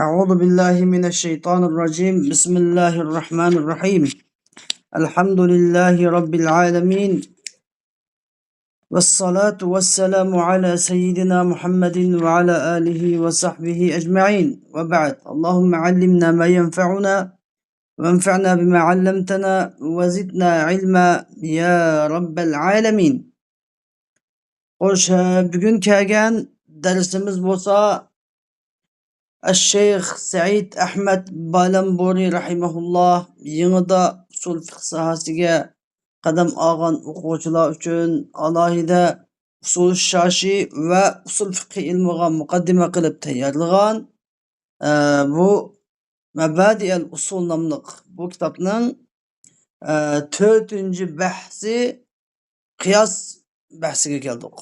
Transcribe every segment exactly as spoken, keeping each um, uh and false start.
أعوذ بالله من الشيطان الرجيم. بسم الله الرحمن الرحيم. الحمد لله رب العالمين. والصلاة والسلام على سيدنا محمد وعلى آله وصحبه أجمعين. وبعد. اللهم علمنا ما ينفعنا وانفعنا بما علمتنا وزدنا علما يا رب العالمين. خوش، بۈگۈن كەلگەن دەرسىمىز بولسا ئەششەيخ سەئىد ئەھمەد بالەمبۇرى رەھىمەھۇللا يېڭىدا ئۇسۇل فىقھ ساھەسىگە قەدەم ئالغان ئوقۇغۇچىلار ئۈچۈن ئالاھىدە ئۇسۇل شاشى ۋە ئۇسۇل فىقھى ئىلمىغا مۇقەددىمە قىلىپ تەييارلىغان، ئە، بۇ مەبادىئەل ئۇسۇل ناملىق بۇ كىتابنىڭ، ئە، تۆتىنچى بەھسى قىياس بەھسىگە كەلدۇق.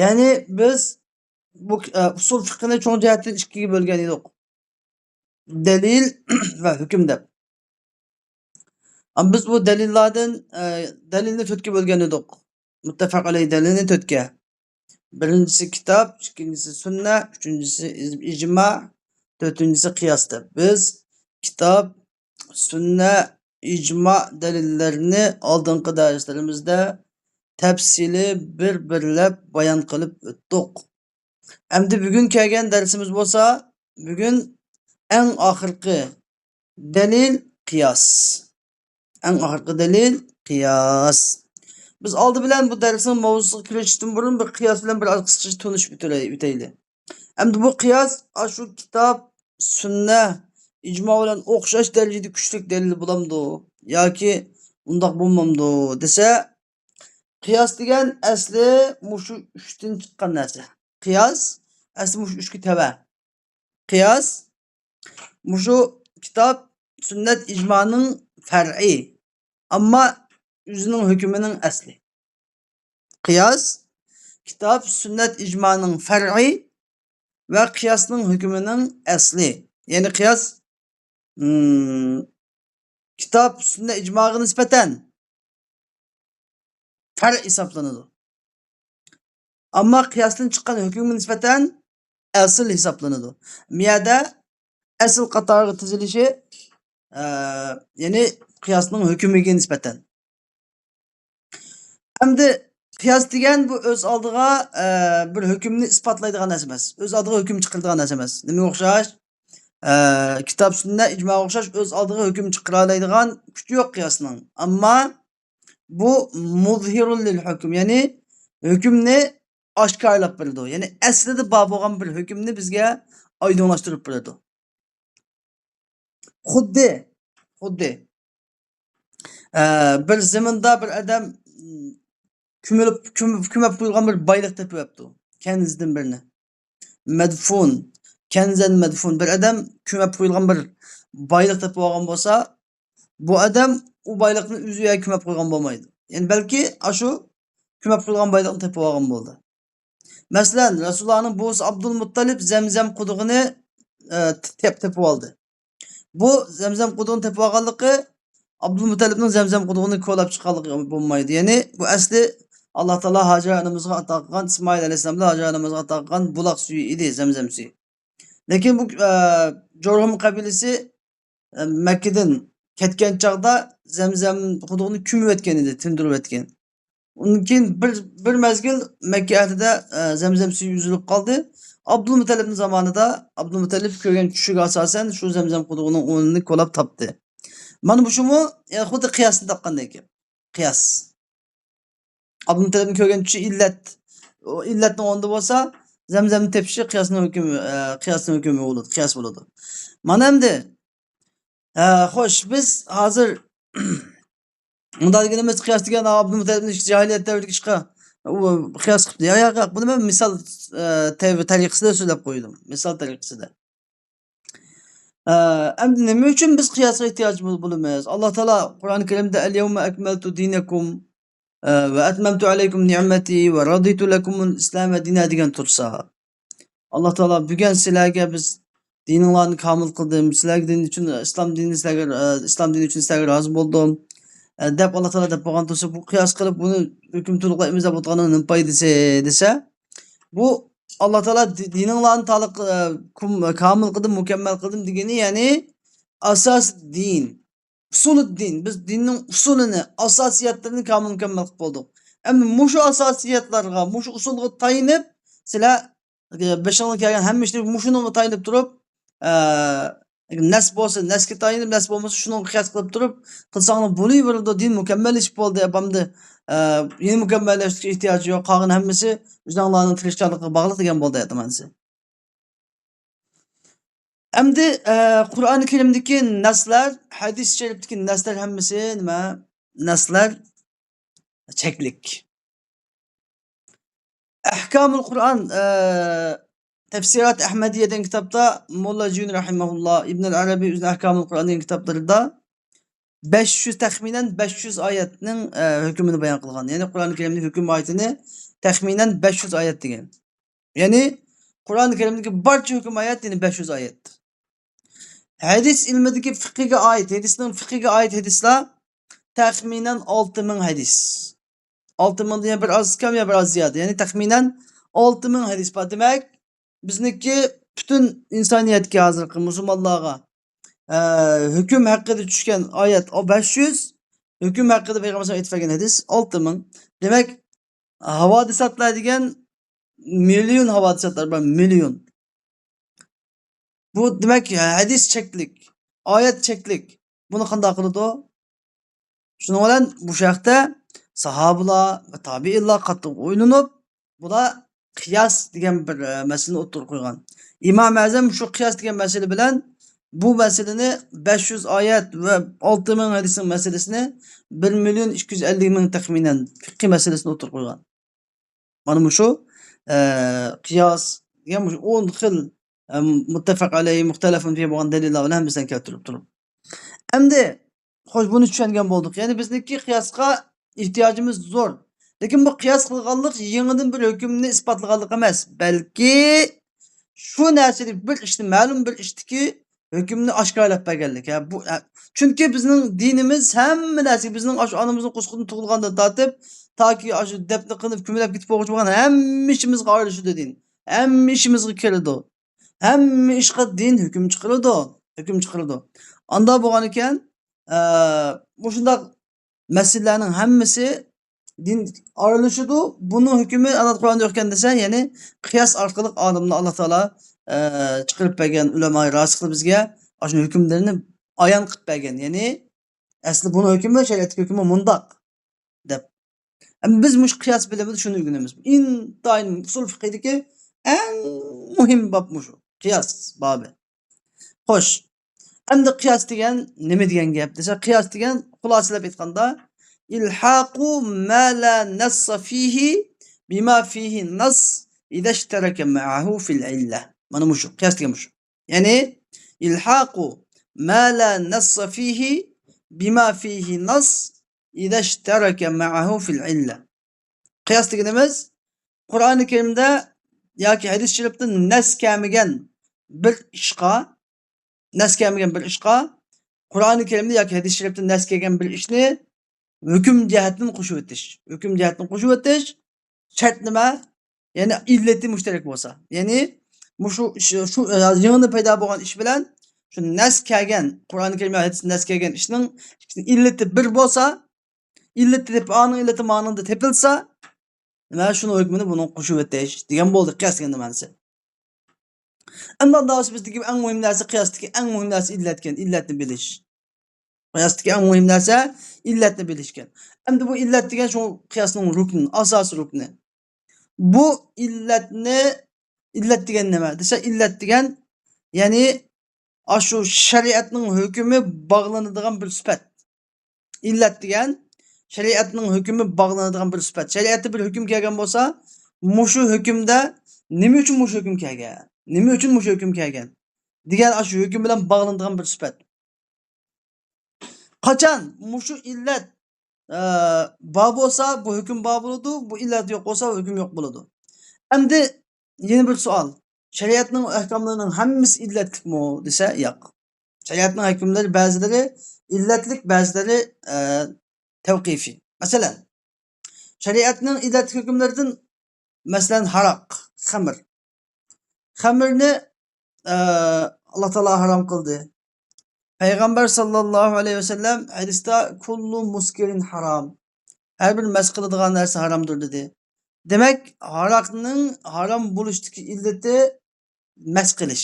يەنى بىز بۇ، ئە، ئۇسۇل فىقھىنى چوڭ جەھەتتىن ئىككىگە بۆلگەن ئىدۇق. دەلىل ۋە ھۆكۈم دەپ. ئەمما بىز بۇ دەلىللاردىن، ئە، دەلىلنى تۆتكە بۆلگەن ئىدۇق. مۇتتەپەق ئەلەيھ دەلىلنى تۆتكە. بىرىنچىسى كىتاب، ئىككىنچىسى سۈننە، ئۈچىنچىسى ئىج-، ئىجما، تۆتىنچىسى قىياس دەپ. بىز كىتاب، سۈننە، ئىجما دەلىللىرىنى ئالدىنقى دەرسلىرىمىزدە تەپسىلىي بىر-بىرلەپ بايان قىلىپ ئۆتتۇق. ئەمدى بۈگۈن كەلگەن دەرسىمىز بولسا، بۈگۈن ئەڭ ئاخىرقى دەلىل قىياس. ئەڭ ئاخىرقى دەلىل قىياس. بىز ئالدى بىلەن بۇ دەرسنىڭ ماۋزۇسىغا كىرىشتىن بۇرۇن بىر قىياس بىلەن بىر ئاز قىسقىچە تونۇشۇپ ئۆتەي-، ئۆتەيلى. ئەمدى بۇ قىياس ئاشۇ كىتاب، سۈننە، ئىجما بىلەن ئوخشاش دەرىجىدە كۈچلۈك دەلىل بولامدۇ ياكى ئۇنداق بولمامدۇ دېسە، قىياس دېگەن ئەسلى مۇشۇ ئۈچتىن چىققان نەرسە. قىياس ئەسلى مۇشۇ ئۈچكە تەۋە. قىياس مۇشۇ كىتاب، سۈننەت، ئىجمانىڭ پەرئى، ئەمما ئۆزىنىڭ ھۆكمىنىڭ ئەسلى. قىياس كىتاب، سۈننەت، ئىجمانىڭ پەرئى ۋە قىياسنىڭ ھۆكمىنىڭ ئەسلى. يەنى قىياس، ھىم، كىتاب، سۈننە، ئىجماغا نىسبەتەن پەرئ ھېسابلىنىدۇ. ئەمما قىياستىن چىققان ھۆكۈمگە نىسبەتەن ئەسل ھېسابلىنىدۇ. مۇ يەردە ئەسل قاتارىغا تىزىلىشى، ئە، يەنى قىياسنىڭ ھۆكۈمىگە نىسبەتەن. ئەمدى قىياس دېگەن بۇ ئۆز ئالدىغا، ئە، بىر ھۆكۈمنى ئىسپاتلايدىغان نەرسە ئەمەس. ئۆز ئالدىغا ھۆكۈم چىقىرىدىغان نەرسە ئەمەس. نېمىگە ئوخشاش؟ ئە، كىتاب، سۈننە، ئىجماغا ئوخشاش ئۆز ئالدىغا ھۆكۈم چىقىرالايدىغان كۈچى يوق قىياسنىڭ. ئەمما بۇ مۇزھىرۇن لىل ھۆكۈم، يەنى ھۆكۈمنى ئاشكارىلاپ بېرىدۇ. يەنى ئەسلىدە بار بولغان بىر ھۆكۈمنى بىزگە ئايدىڭلاشتۇرۇپ بېرىدۇ. خۇددى، خۇددى، ئە، بىر زېمىندا بىر ئادەم كۆمۈلۈپ، كۆم-، كۆمۈپ قويۇلغان بىر بايلىق تېپىۋاپتۇ. كەنزدىن بىرنى. مەدفۇن، كەنزەن مەدفۇن. بىر ئادەم كۆمۈپ قويۇلغان بىر بايلىق تېپىۋالغان بولسا، بۇ ئادەم ئۇ بايلىقنى ئۆزى يەرگە كۆمۈپ قويغان بولمايدۇ. يەنى بەلكى ئاشۇ كۆمۈپ قويۇلغان بايلىقنى تېپىۋالغان بولدى. مەسىلەن، رەسۇلۇللانىڭ بوۋىسى ئابدۇلمۇتتەلىپ زەمزەم قۇدۇقىنى، ئە، تېپ-، تېپىۋالدى. بۇ زەمزەم قۇدۇقىنى تېپىۋالغانلىقى ئابدۇلمۇتتەلىپنىڭ زەمزەم قۇدۇقىنى كولاپ چىققانلىقى بولمايدۇ. يەنى بۇ ئەسلى ئاللا تائالا ھاجەر ئانىمىزغا ئاتا قىلغان، ئىسمائىل ئەلەيھىسسالام بىلەن ھاجەر ئانىمىزغا ئاتا قىلغان بۇلاق سۈيى ئىدى، زەمزەم سۈيى. لېكىن بۇ، ئە، جۇرھۇم قەبىلىسى، ئە، مەككىدىن كەتكەن چاغدا زەمزەم قۇدۇقىنى كۆمۈۋەتكەن ئىدى، تىندۇرۇۋەتكەن. ئۇندىن كېيىن بىر، بىر مەزگىل مەككە ئەھلىدە، ئە، زەمزەم سۈيى ئۈزۈلۈپ قالدى. ئابدۇلمۇتەلىپنىڭ زامانىدا، ئابدۇلمۇتەلىپ كۆرگەن چۈشىگە ئاساسەن شۇ زەمزەم قۇدۇقىنىڭ ئورنىنى كولاپ تاپتى. مانا بۇ شۇمۇ، ئە، خۇددى قىياسنى تاپقاندەك گەپ. قىياس. ئابدۇلمۇتەلىپنىڭ كۆرگەن چۈشى ئىللەت. ئۇ ئىللەتنىڭ ئورنىدا بولسا، زەمزەمنى تېپىشى قىياسنىڭ ھۆكمى، ئە، قىياسنىڭ ھۆكمى بولىدۇ، قىياس بولىدۇ. مانا ئەمدى، ئە، خوش، بىز ھازىر مۇنداق دېگىنىمىز، قىياس دېگەن ئابدۇلمۇتەلىپنىڭ جاھىلىيەت دەۋرىدىكى ئىشقا ئۇ قىياس قىپتۇ. يا، ياق، ياق، بۇنى مەن مىسال، ئە، تەرىقىسىدە سۆزلەپ قويدۇم. مىسال تەرىقىسىدە. ئە، ئەمدى نېمە ئۈچۈن بىز قىياسقا ئېھتىياج بول-، بولىمىز؟ ئاللا تائالا قۇرئان كەرىمدە، «ئەل يەۋمە ئەكمەلتۇ دىنەكۇم، ئە، ۋە ئەتمەمتۇ ئەلەيكۇم نىئمەتى ۋە رەزىتۇ لەكۇمۇل ئىسلامە دىنا» دېگەن تۇرسا، ئاللا تائالا، «بۈگۈن سىلەرگە بىز دىنىڭلارنى كامىل قىلدىم، سىلەرگە دىن ئۈچۈن، ئىسلام دىنى سىلەرگە، ئە، ئىسلام دىنى ئۈچۈن سىلەرگە رازى بولدۇم»، ئە، دەپ ئاللا تائالا دەپ بولغان تۇرسا، بۇ قىياس قىلىپ بۇنى ھۆكۈم تولۇقلايمىز دەپ ئولتۇرغاننىڭ نېمە پايدىسى دېسە، بۇ ئاللا تائالا دى-، دىنىڭلارنى تالىق، ئە، كۇم-، كامىل قىلدىم، مۇكەممەل قىلدىم دېگىنى، يەنى ئاساس دىن، ئۇسۇلۇددىن، بىز دىننىڭ ئۇسۇلىنى، ئاساسىيەتلىرىنى كامىل مۇكەممەل قىلىپ بولدۇق. ئەمدى مۇشۇ ئاساسىيەتلەرگە، مۇشۇ ئۇسۇلغا تايىنىپ، سىلەر بېشىڭلار كەلگەن ھەممە ئىشنى مۇشۇنىڭغا تايىنىپ تۇرۇپ، ئە، نەس بولسا نەسكە تايىنىپ، نەس بولمىسا شۇنىڭغا قىياس قىلىپ تۇرۇپ قىلساڭلار بولۇۋېرىدۇ، دىن مۇكەممەللىشىپ بولدى، ئەمدى، ئە، يەنە مۇكەممەللەشتۈرۈشكە ئېھتىياجى يوق، قالغان ھەممىسى ئۆزۈڭلارنىڭ تىرىشچانلىقىغا باغلىق دېگەن بولدى ئايەت مەنىسى. ئەمدى، ئە، قۇرئان كەرىمدىكى نەسلەر، ھەدىس شەرىپتىكى نەسلەر ھەممىسى نېمە؟ نەسلەر چەكلىك. ئەھكامۇل قۇرئان، ئە، تەفسىرات ئەھمەدىيە دېگەن كىتابتا موللا جۈنى رەھىمەھۇللا، ئىبنۇل ئەرەبىي ئۆزىنىڭ ئەھكامۇل قۇرئان دېگەن كىتابلىرىدا بەش يۈز، تەخمىنەن بەش يۈز ئايەتنىڭ، ئە، ھۆكمىنى بايان قىلغان. يەنى قۇرئان كەرىمنىڭ ھۆكۈم ئايىتىنى تەخمىنەن بەش يۈز ئايەت دېگەن. يەنى قۇرئان كەرىمدىكى بارچە ھۆكۈم ئايەت، يەنى بەش يۈز ئايەت. ھەدىس ئىلمىدىكى فىقھىگە ئائىت، ھەدىسنىڭ فىقھىگە ئائىت ھەدىسلەر تەخمىنەن ئالتە مىڭ ھەدىس. ئالتە مىڭدىن يا بىر ئاز كەم، يا بىر ئاز زىيادە. يەنى تەخمىنەن ئالتە مىڭ ھەدىس بار. دېمەك، بىزنىڭكى پۈتۈن ئىنسانىيەتكە، ھازىرقى مۇسۇلمانلارغا، ئە، ھۆكۈم ھەققىدە چۈشكەن ئايەت بەش يۈز، ھۆكۈم ھەققىدە پەيغەمبەر ئېيتىپ بەرگەن ھەدىس ئالتە مىڭ. دېمەك، ھاۋادىساتلار دېگەن مىليون ھاۋادىساتلار بار، مىليون. بۇ دېمەك، ھەدىس چەكلىك، ئايەت چەكلىك. بۇنى قانداق قىلىدۇ؟ شۇنىڭ بىلەن بۇ ھەقتە ساھابىلار ۋە تابىئىنلار قاتتىق ئويلىنىپ، بۇلار قىياس دېگەن بىر، ئە، مەسىلىنى ئوتتۇرىغا قويغان. ئىمام ئەزەم شۇ قىياس دېگەن مەسىلە بىلەن بۇ مەسىلىنى، بەش يۈز ئايەت ۋە ئالتە مىڭ ھەدىسنىڭ مەسىلىسىنى، بىر مىليون ئىككى يۈز ئەللىك مىڭ تەخمىنەن فىقھىي مەسىلىسىنى ئوتتۇرىغا قويغان. مانا مۇشۇ، ئە، قىياس دېگەن مۇشۇ ئون خىل، ئە، مۇتتەپەق ئەلەيھى، مۇختەلەفۇن فىھى بولغان دەلىللەر بىلەن ھەممىسىنى كەلتۈرۈپ تۇرۇپ. ئەمدى، خوش، بۇنى چۈشەنگەن بولدۇق. يەنى بىزنىڭكى قىياسقا ئېھتىياجىمىز زور. لېكىن بۇ قىياس قىلغانلىق يېڭىدىن بىر ھۆكۈمنى ئىسپاتلىغانلىق ئەمەس، بەلكى شۇ نەرسىدە بىر ئىشنى، مەلۇم بىر ئىشتىكى ھۆكۈمنى ئاشكارىلاپ بەرگەنلىك. ھە، بۇ، ھە، چۈنكى بىزنىڭ دىنىمىز ھەممە نەرسىگە، بىزنىڭ ئاشۇ ئانىمىزنىڭ قورسىقىدىن تۇغۇلغاندىن تارتىپ، تاكى ئاشۇ دەپنە قىلىنىپ، كۆمۈلۈپ كېتىپ بولغۇچە بولغان ھەممە ئىشىمىزغا ئارىلىشىدۇ دىن. ھەممە ئىشىمىزغا كىرىدۇ. ھەممە ئىشقا دىن ھۆكۈم چىقىرىدۇ، ھۆكۈم چىقىرىدۇ. ئاندا بولغانىكەن، ئە، مۇشۇنداق مەسىلىلەرنىڭ ھەممىسى دىن ئارىلىشىدۇ. بۇنىڭ ھۆكمى ئاللا قۇرئاندا يوقكەن دېسە، يەنى قىياس ئارقىلىق ئالىملار، ئاللا تائالا، ئە، چىقىرىپ بەرگەن ئۆلەمائى راسىخلار بىزگە ئاشۇ ھۆكۈملىرىنى ئايان قىلىپ بەرگەن. يەنى ئەسلى بۇنىڭ ھۆكمى، شەرىئەتتىكى ھۆكمى مۇنداق دەپ. ئەمما بىز مۇشۇ قىياس بىلىمىدە شۇنى ئۆگىنىمىز. ئىنتايىن ئۇسۇل فىقھىدىكى ئەڭ مۇھىم باب مۇشۇ. قىياس بابى. خوش. ئەمدى قىياس دېگەن نېمە دېگەن گەپ دېسە، قىياس دېگەن خۇلاسىلەپ ئېيتقاندا، إلحاق ما لا نص فيه بما فيه نص إذا اشترك معه في العلة. مانا مۇشۇ، قىياس دېگەن مۇشۇ. يەنى، إلحاق ما لا نص فيه بما فيه نص إذا اشترك معه في العلة. قىياس دېگىنىمىز، قۇرئانى كەرىمدە ياكى ھەدىس شەرىپتە نەس كەلمىگەن بىر ئىشقا، نەس كەلمىگەن بىر ئىشقا، قۇرئانى كەرىمدە ياكى ھەدىس شەرىپتە نەس كەلگەن بىر ئىشنى ھۆكۈم جەھەتتىن قوشۇۋېتىش. ھۆكۈم جەھەتتىن قوشۇۋېتىش. شەرت نېمە؟ يەنى ئىللىتى مۇشتەرەك بولسا. يەنى مۇشۇ، شۇ، شۇ، ئە، يېڭىدىن پەيدا بولغان ئىش بىلەن شۇ نەس كەلگەن، قۇرئانى كەرىم ھەدىستە نەس كەلگەن ئىشنىڭ ئىللىتى بىر بولسا، ئىللىتى تېپ-، ئانىڭ ئىللىتى مانىڭدا تېپىلسا، نېمە، شۇنىڭ ھۆكمىنى بۇنىڭغا قوشۇۋېتىش دېگەن بولدى، قىياس دېگەننىڭ مەنىسى. ئەمما ئۇنداق بولسا بىزدىكى ئەڭ مۇھىم نەرسە، قىياستىكى ئەڭ مۇھىم نەرسە ئىللەتكەن، ئىللەتنى بىلىش. قىياستىكى ئەڭ مۇھىم نەرسە ئىللەتنى بىلىشكەن. ئەمدى بۇ ئىللەت دېگەن شۇ قىياسنىڭ رۇكنى، ئاساسىي رۇكنى. بۇ ئىللەتنى، ئىللەت دېگەن نېمە دېسە، ئىللەت دېگەن، يەنى ئاشۇ شەرىئەتنىڭ ھۆكمى باغلىنىدىغان بىر سۈپەت. ئىللەت دېگەن شەرىئەتنىڭ ھۆكمى باغلىنىدىغان بىر سۈپەت. شەرىئەتتە بىر ھۆكۈم كەلگەن بولسا، مۇشۇ ھۆكۈمدە نېمە ئۈچۈن مۇشۇ ھۆكۈم كەلگەن؟ نېمە ئۈچۈن مۇشۇ ھۆكۈم كەلگەن؟ دېگەن ئاشۇ ھۆكۈم بىلەن باغلىنىدىغان بىر سۈپەت. قاچان مۇشۇ ئىللەت، ئە، بار بولسا، بۇ ھۆكۈم بار بولىدۇ، بۇ ئىللەت يوق بولسا، ھۆكۈم يوق بولىدۇ. ئەمدى يەنە بىر سوئال. شەرىئەتنىڭ ئەھكاملىرىنىڭ ھەممىسى ئىللەتلىكمۇ دېسە، ياق. شەرىئەتنىڭ ھۆكۈملىرى بەزىلىرى ئىللەتلىك، بەزىلىرى، ئە، تەۋقىفىي. مەسىلەن، شەرىئەتنىڭ ئىللەتلىك ھۆكۈملىرىدىن، مەسىلەن، ھاراق، خەمىر. خەمىرنى، ئە، ئاللا تائالا ھارام قىلدى. پەيغەمبەر ساللاللاھۇ ئەلەيھى ۋەسەللەم ھەدىستە «كۇللۇ مۇسكىرىن ھارام»، ھەر بىر مەست قىلىدىغان نەرسە ھارامدۇر دېدى. دېمەك، ھاراقنىڭ ھارام بولۇشتىكى ئىللىتى مەست قىلىش،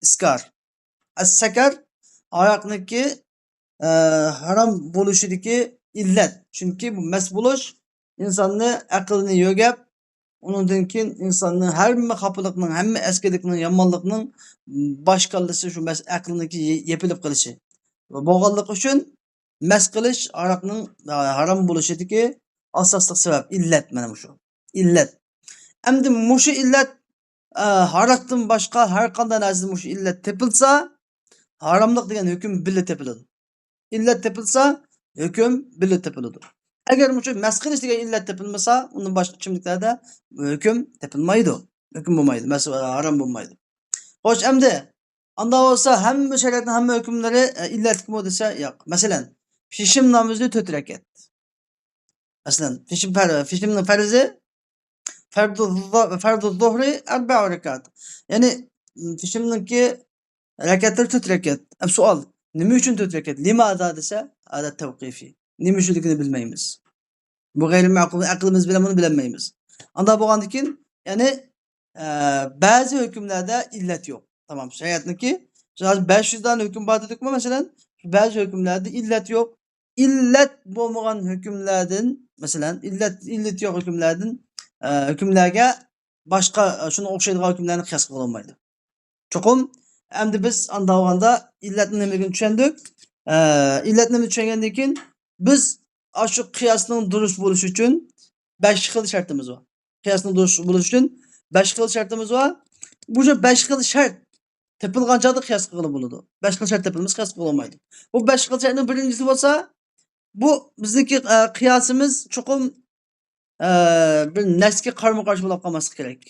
ئىسكار. ئەسسەكەر، ھاراقنىڭكى، ئە، ھارام بولۇشىدىكى ئىللەت. چۈنكى بۇ مەست بولۇش ئىنساننى، ئەقلىنى يۆگەپ، ئۇنىڭدىن كېيىن ئىنساننىڭ ھەممە خاپىلىقنىڭ، ھەممە ئەسكىلىكنىڭ، يامانلىقنىڭ باش كاللىسى شۇ مەس-، ئەقلىنىڭكى يېپىلىپ قېلىشى بولغانلىقى ئۈچۈن، مەست قىلىش ھاراقنىڭ، ئە، ھارام بولۇشىدىكى ئاساسلىق سەۋەب، ئىللەت مانا مۇشۇ. ئىللەت. ئەمدى مۇشۇ ئىللەت، ئە، ھاراقتىن باشقا ھەر قانداق نەرسىدە مۇشۇ ئىللەت تېپىلسا، ھاراملىق دېگەن ھۆكۈم بىللە تېپىلىدۇ. ئىللەت تېپىلسا، ھۆكۈم بىللە تېپىلىدۇ. ئەگەر مۇشۇ مەست قىلىش دېگەن ئىللەت تېپىلمىسا، ئۇندىن باشقا ئىچىملىكلەردە ھۆكۈم تېپىلمايدۇ. ھۆكۈم بولمايدۇ. مەس-، ھارام بولمايدۇ. خوش، ئەمدى ئاندا بولسا ھەممە شەرىئەتنىڭ ھەممە ھۆكۈملىرى، ئە، ئىللەتلىكمۇ دېسە، ياق. مەسىلەن، پېشىم نامىزى تۆت رەكەت. مەسىلەن، پېشىم پەر-، پېشىمنىڭ پەرزى، فەردۇ زۇ-، فەردۇ زۇھرى ئەربەئۇ رەكەت. يەنى، پېشىمنىڭكى رەكەتلىرى تۆت رەكەت. ئەم، سوئال، نېمە ئۈچۈن تۆت رەكەت؟ لىمازا دېسە، ھازا تەۋقىفى. نېمە ئۈچۈنلۈكىنى بىلمەيمىز. بۇ غەيرىي مەقۇل، ئەقلىمىز بىلەن بۇنى بىلەلمەيمىز. ئاندا بولغاندىن كېيىن، يەنى، ئە، بەزى ھۆكۈملەردە ئىللەت يوق. تامام، شەرىئەتنىڭكى، ھازىر بەش يۈز دانە ھۆكۈم بار دېدۇقمۇ، مەسىلەن، بەزى ھۆكۈملەردە ئىللەت يوق. ئىللەت بولمىغان ھۆكۈملەردىن، مەسىلەن، ئىللەت، ئىللىتى يوق ھۆكۈملەردىن، ئە، ھۆكۈملەرگە باشقا، ئە، شۇنىڭغا ئوخشايدىغان ھۆكۈملەرنى قىياس قىلغىلى بولمايدۇ. چوقۇم، ئەمدى بىز ئاندا بولغاندا ئىللەتنىڭ نېمىلىكىنى چۈشەندۇق. ئە، ئىللەتنى چۈشەنگەندىن كېيىن، بىز ئاشۇ قىياسنىڭ دۇرۇس بولۇشى ئۈچۈن بەش خىل شەرتىمىز بار. قىياسنىڭ دۇرۇس بولۇشى ئۈچۈن بەش خىل شەرتىمىز بار. بۇ بەش خىل شەرت تېپىلغان چاغدا قىياس قىلغىلى بولىدۇ. بەش خىل شەرت تېپىلمىسا قىياس قىلغىلى بولمايدۇ. بۇ بەش خىل شەرتنىڭ بىرىنچىسى بولسا، بۇ بىزنىڭكى، ئە، قىياسىمىز چوقۇم، ئە، بىر نەسكە قارىمۇ قارشى بولۇپ قالماسلىقى كېرەك.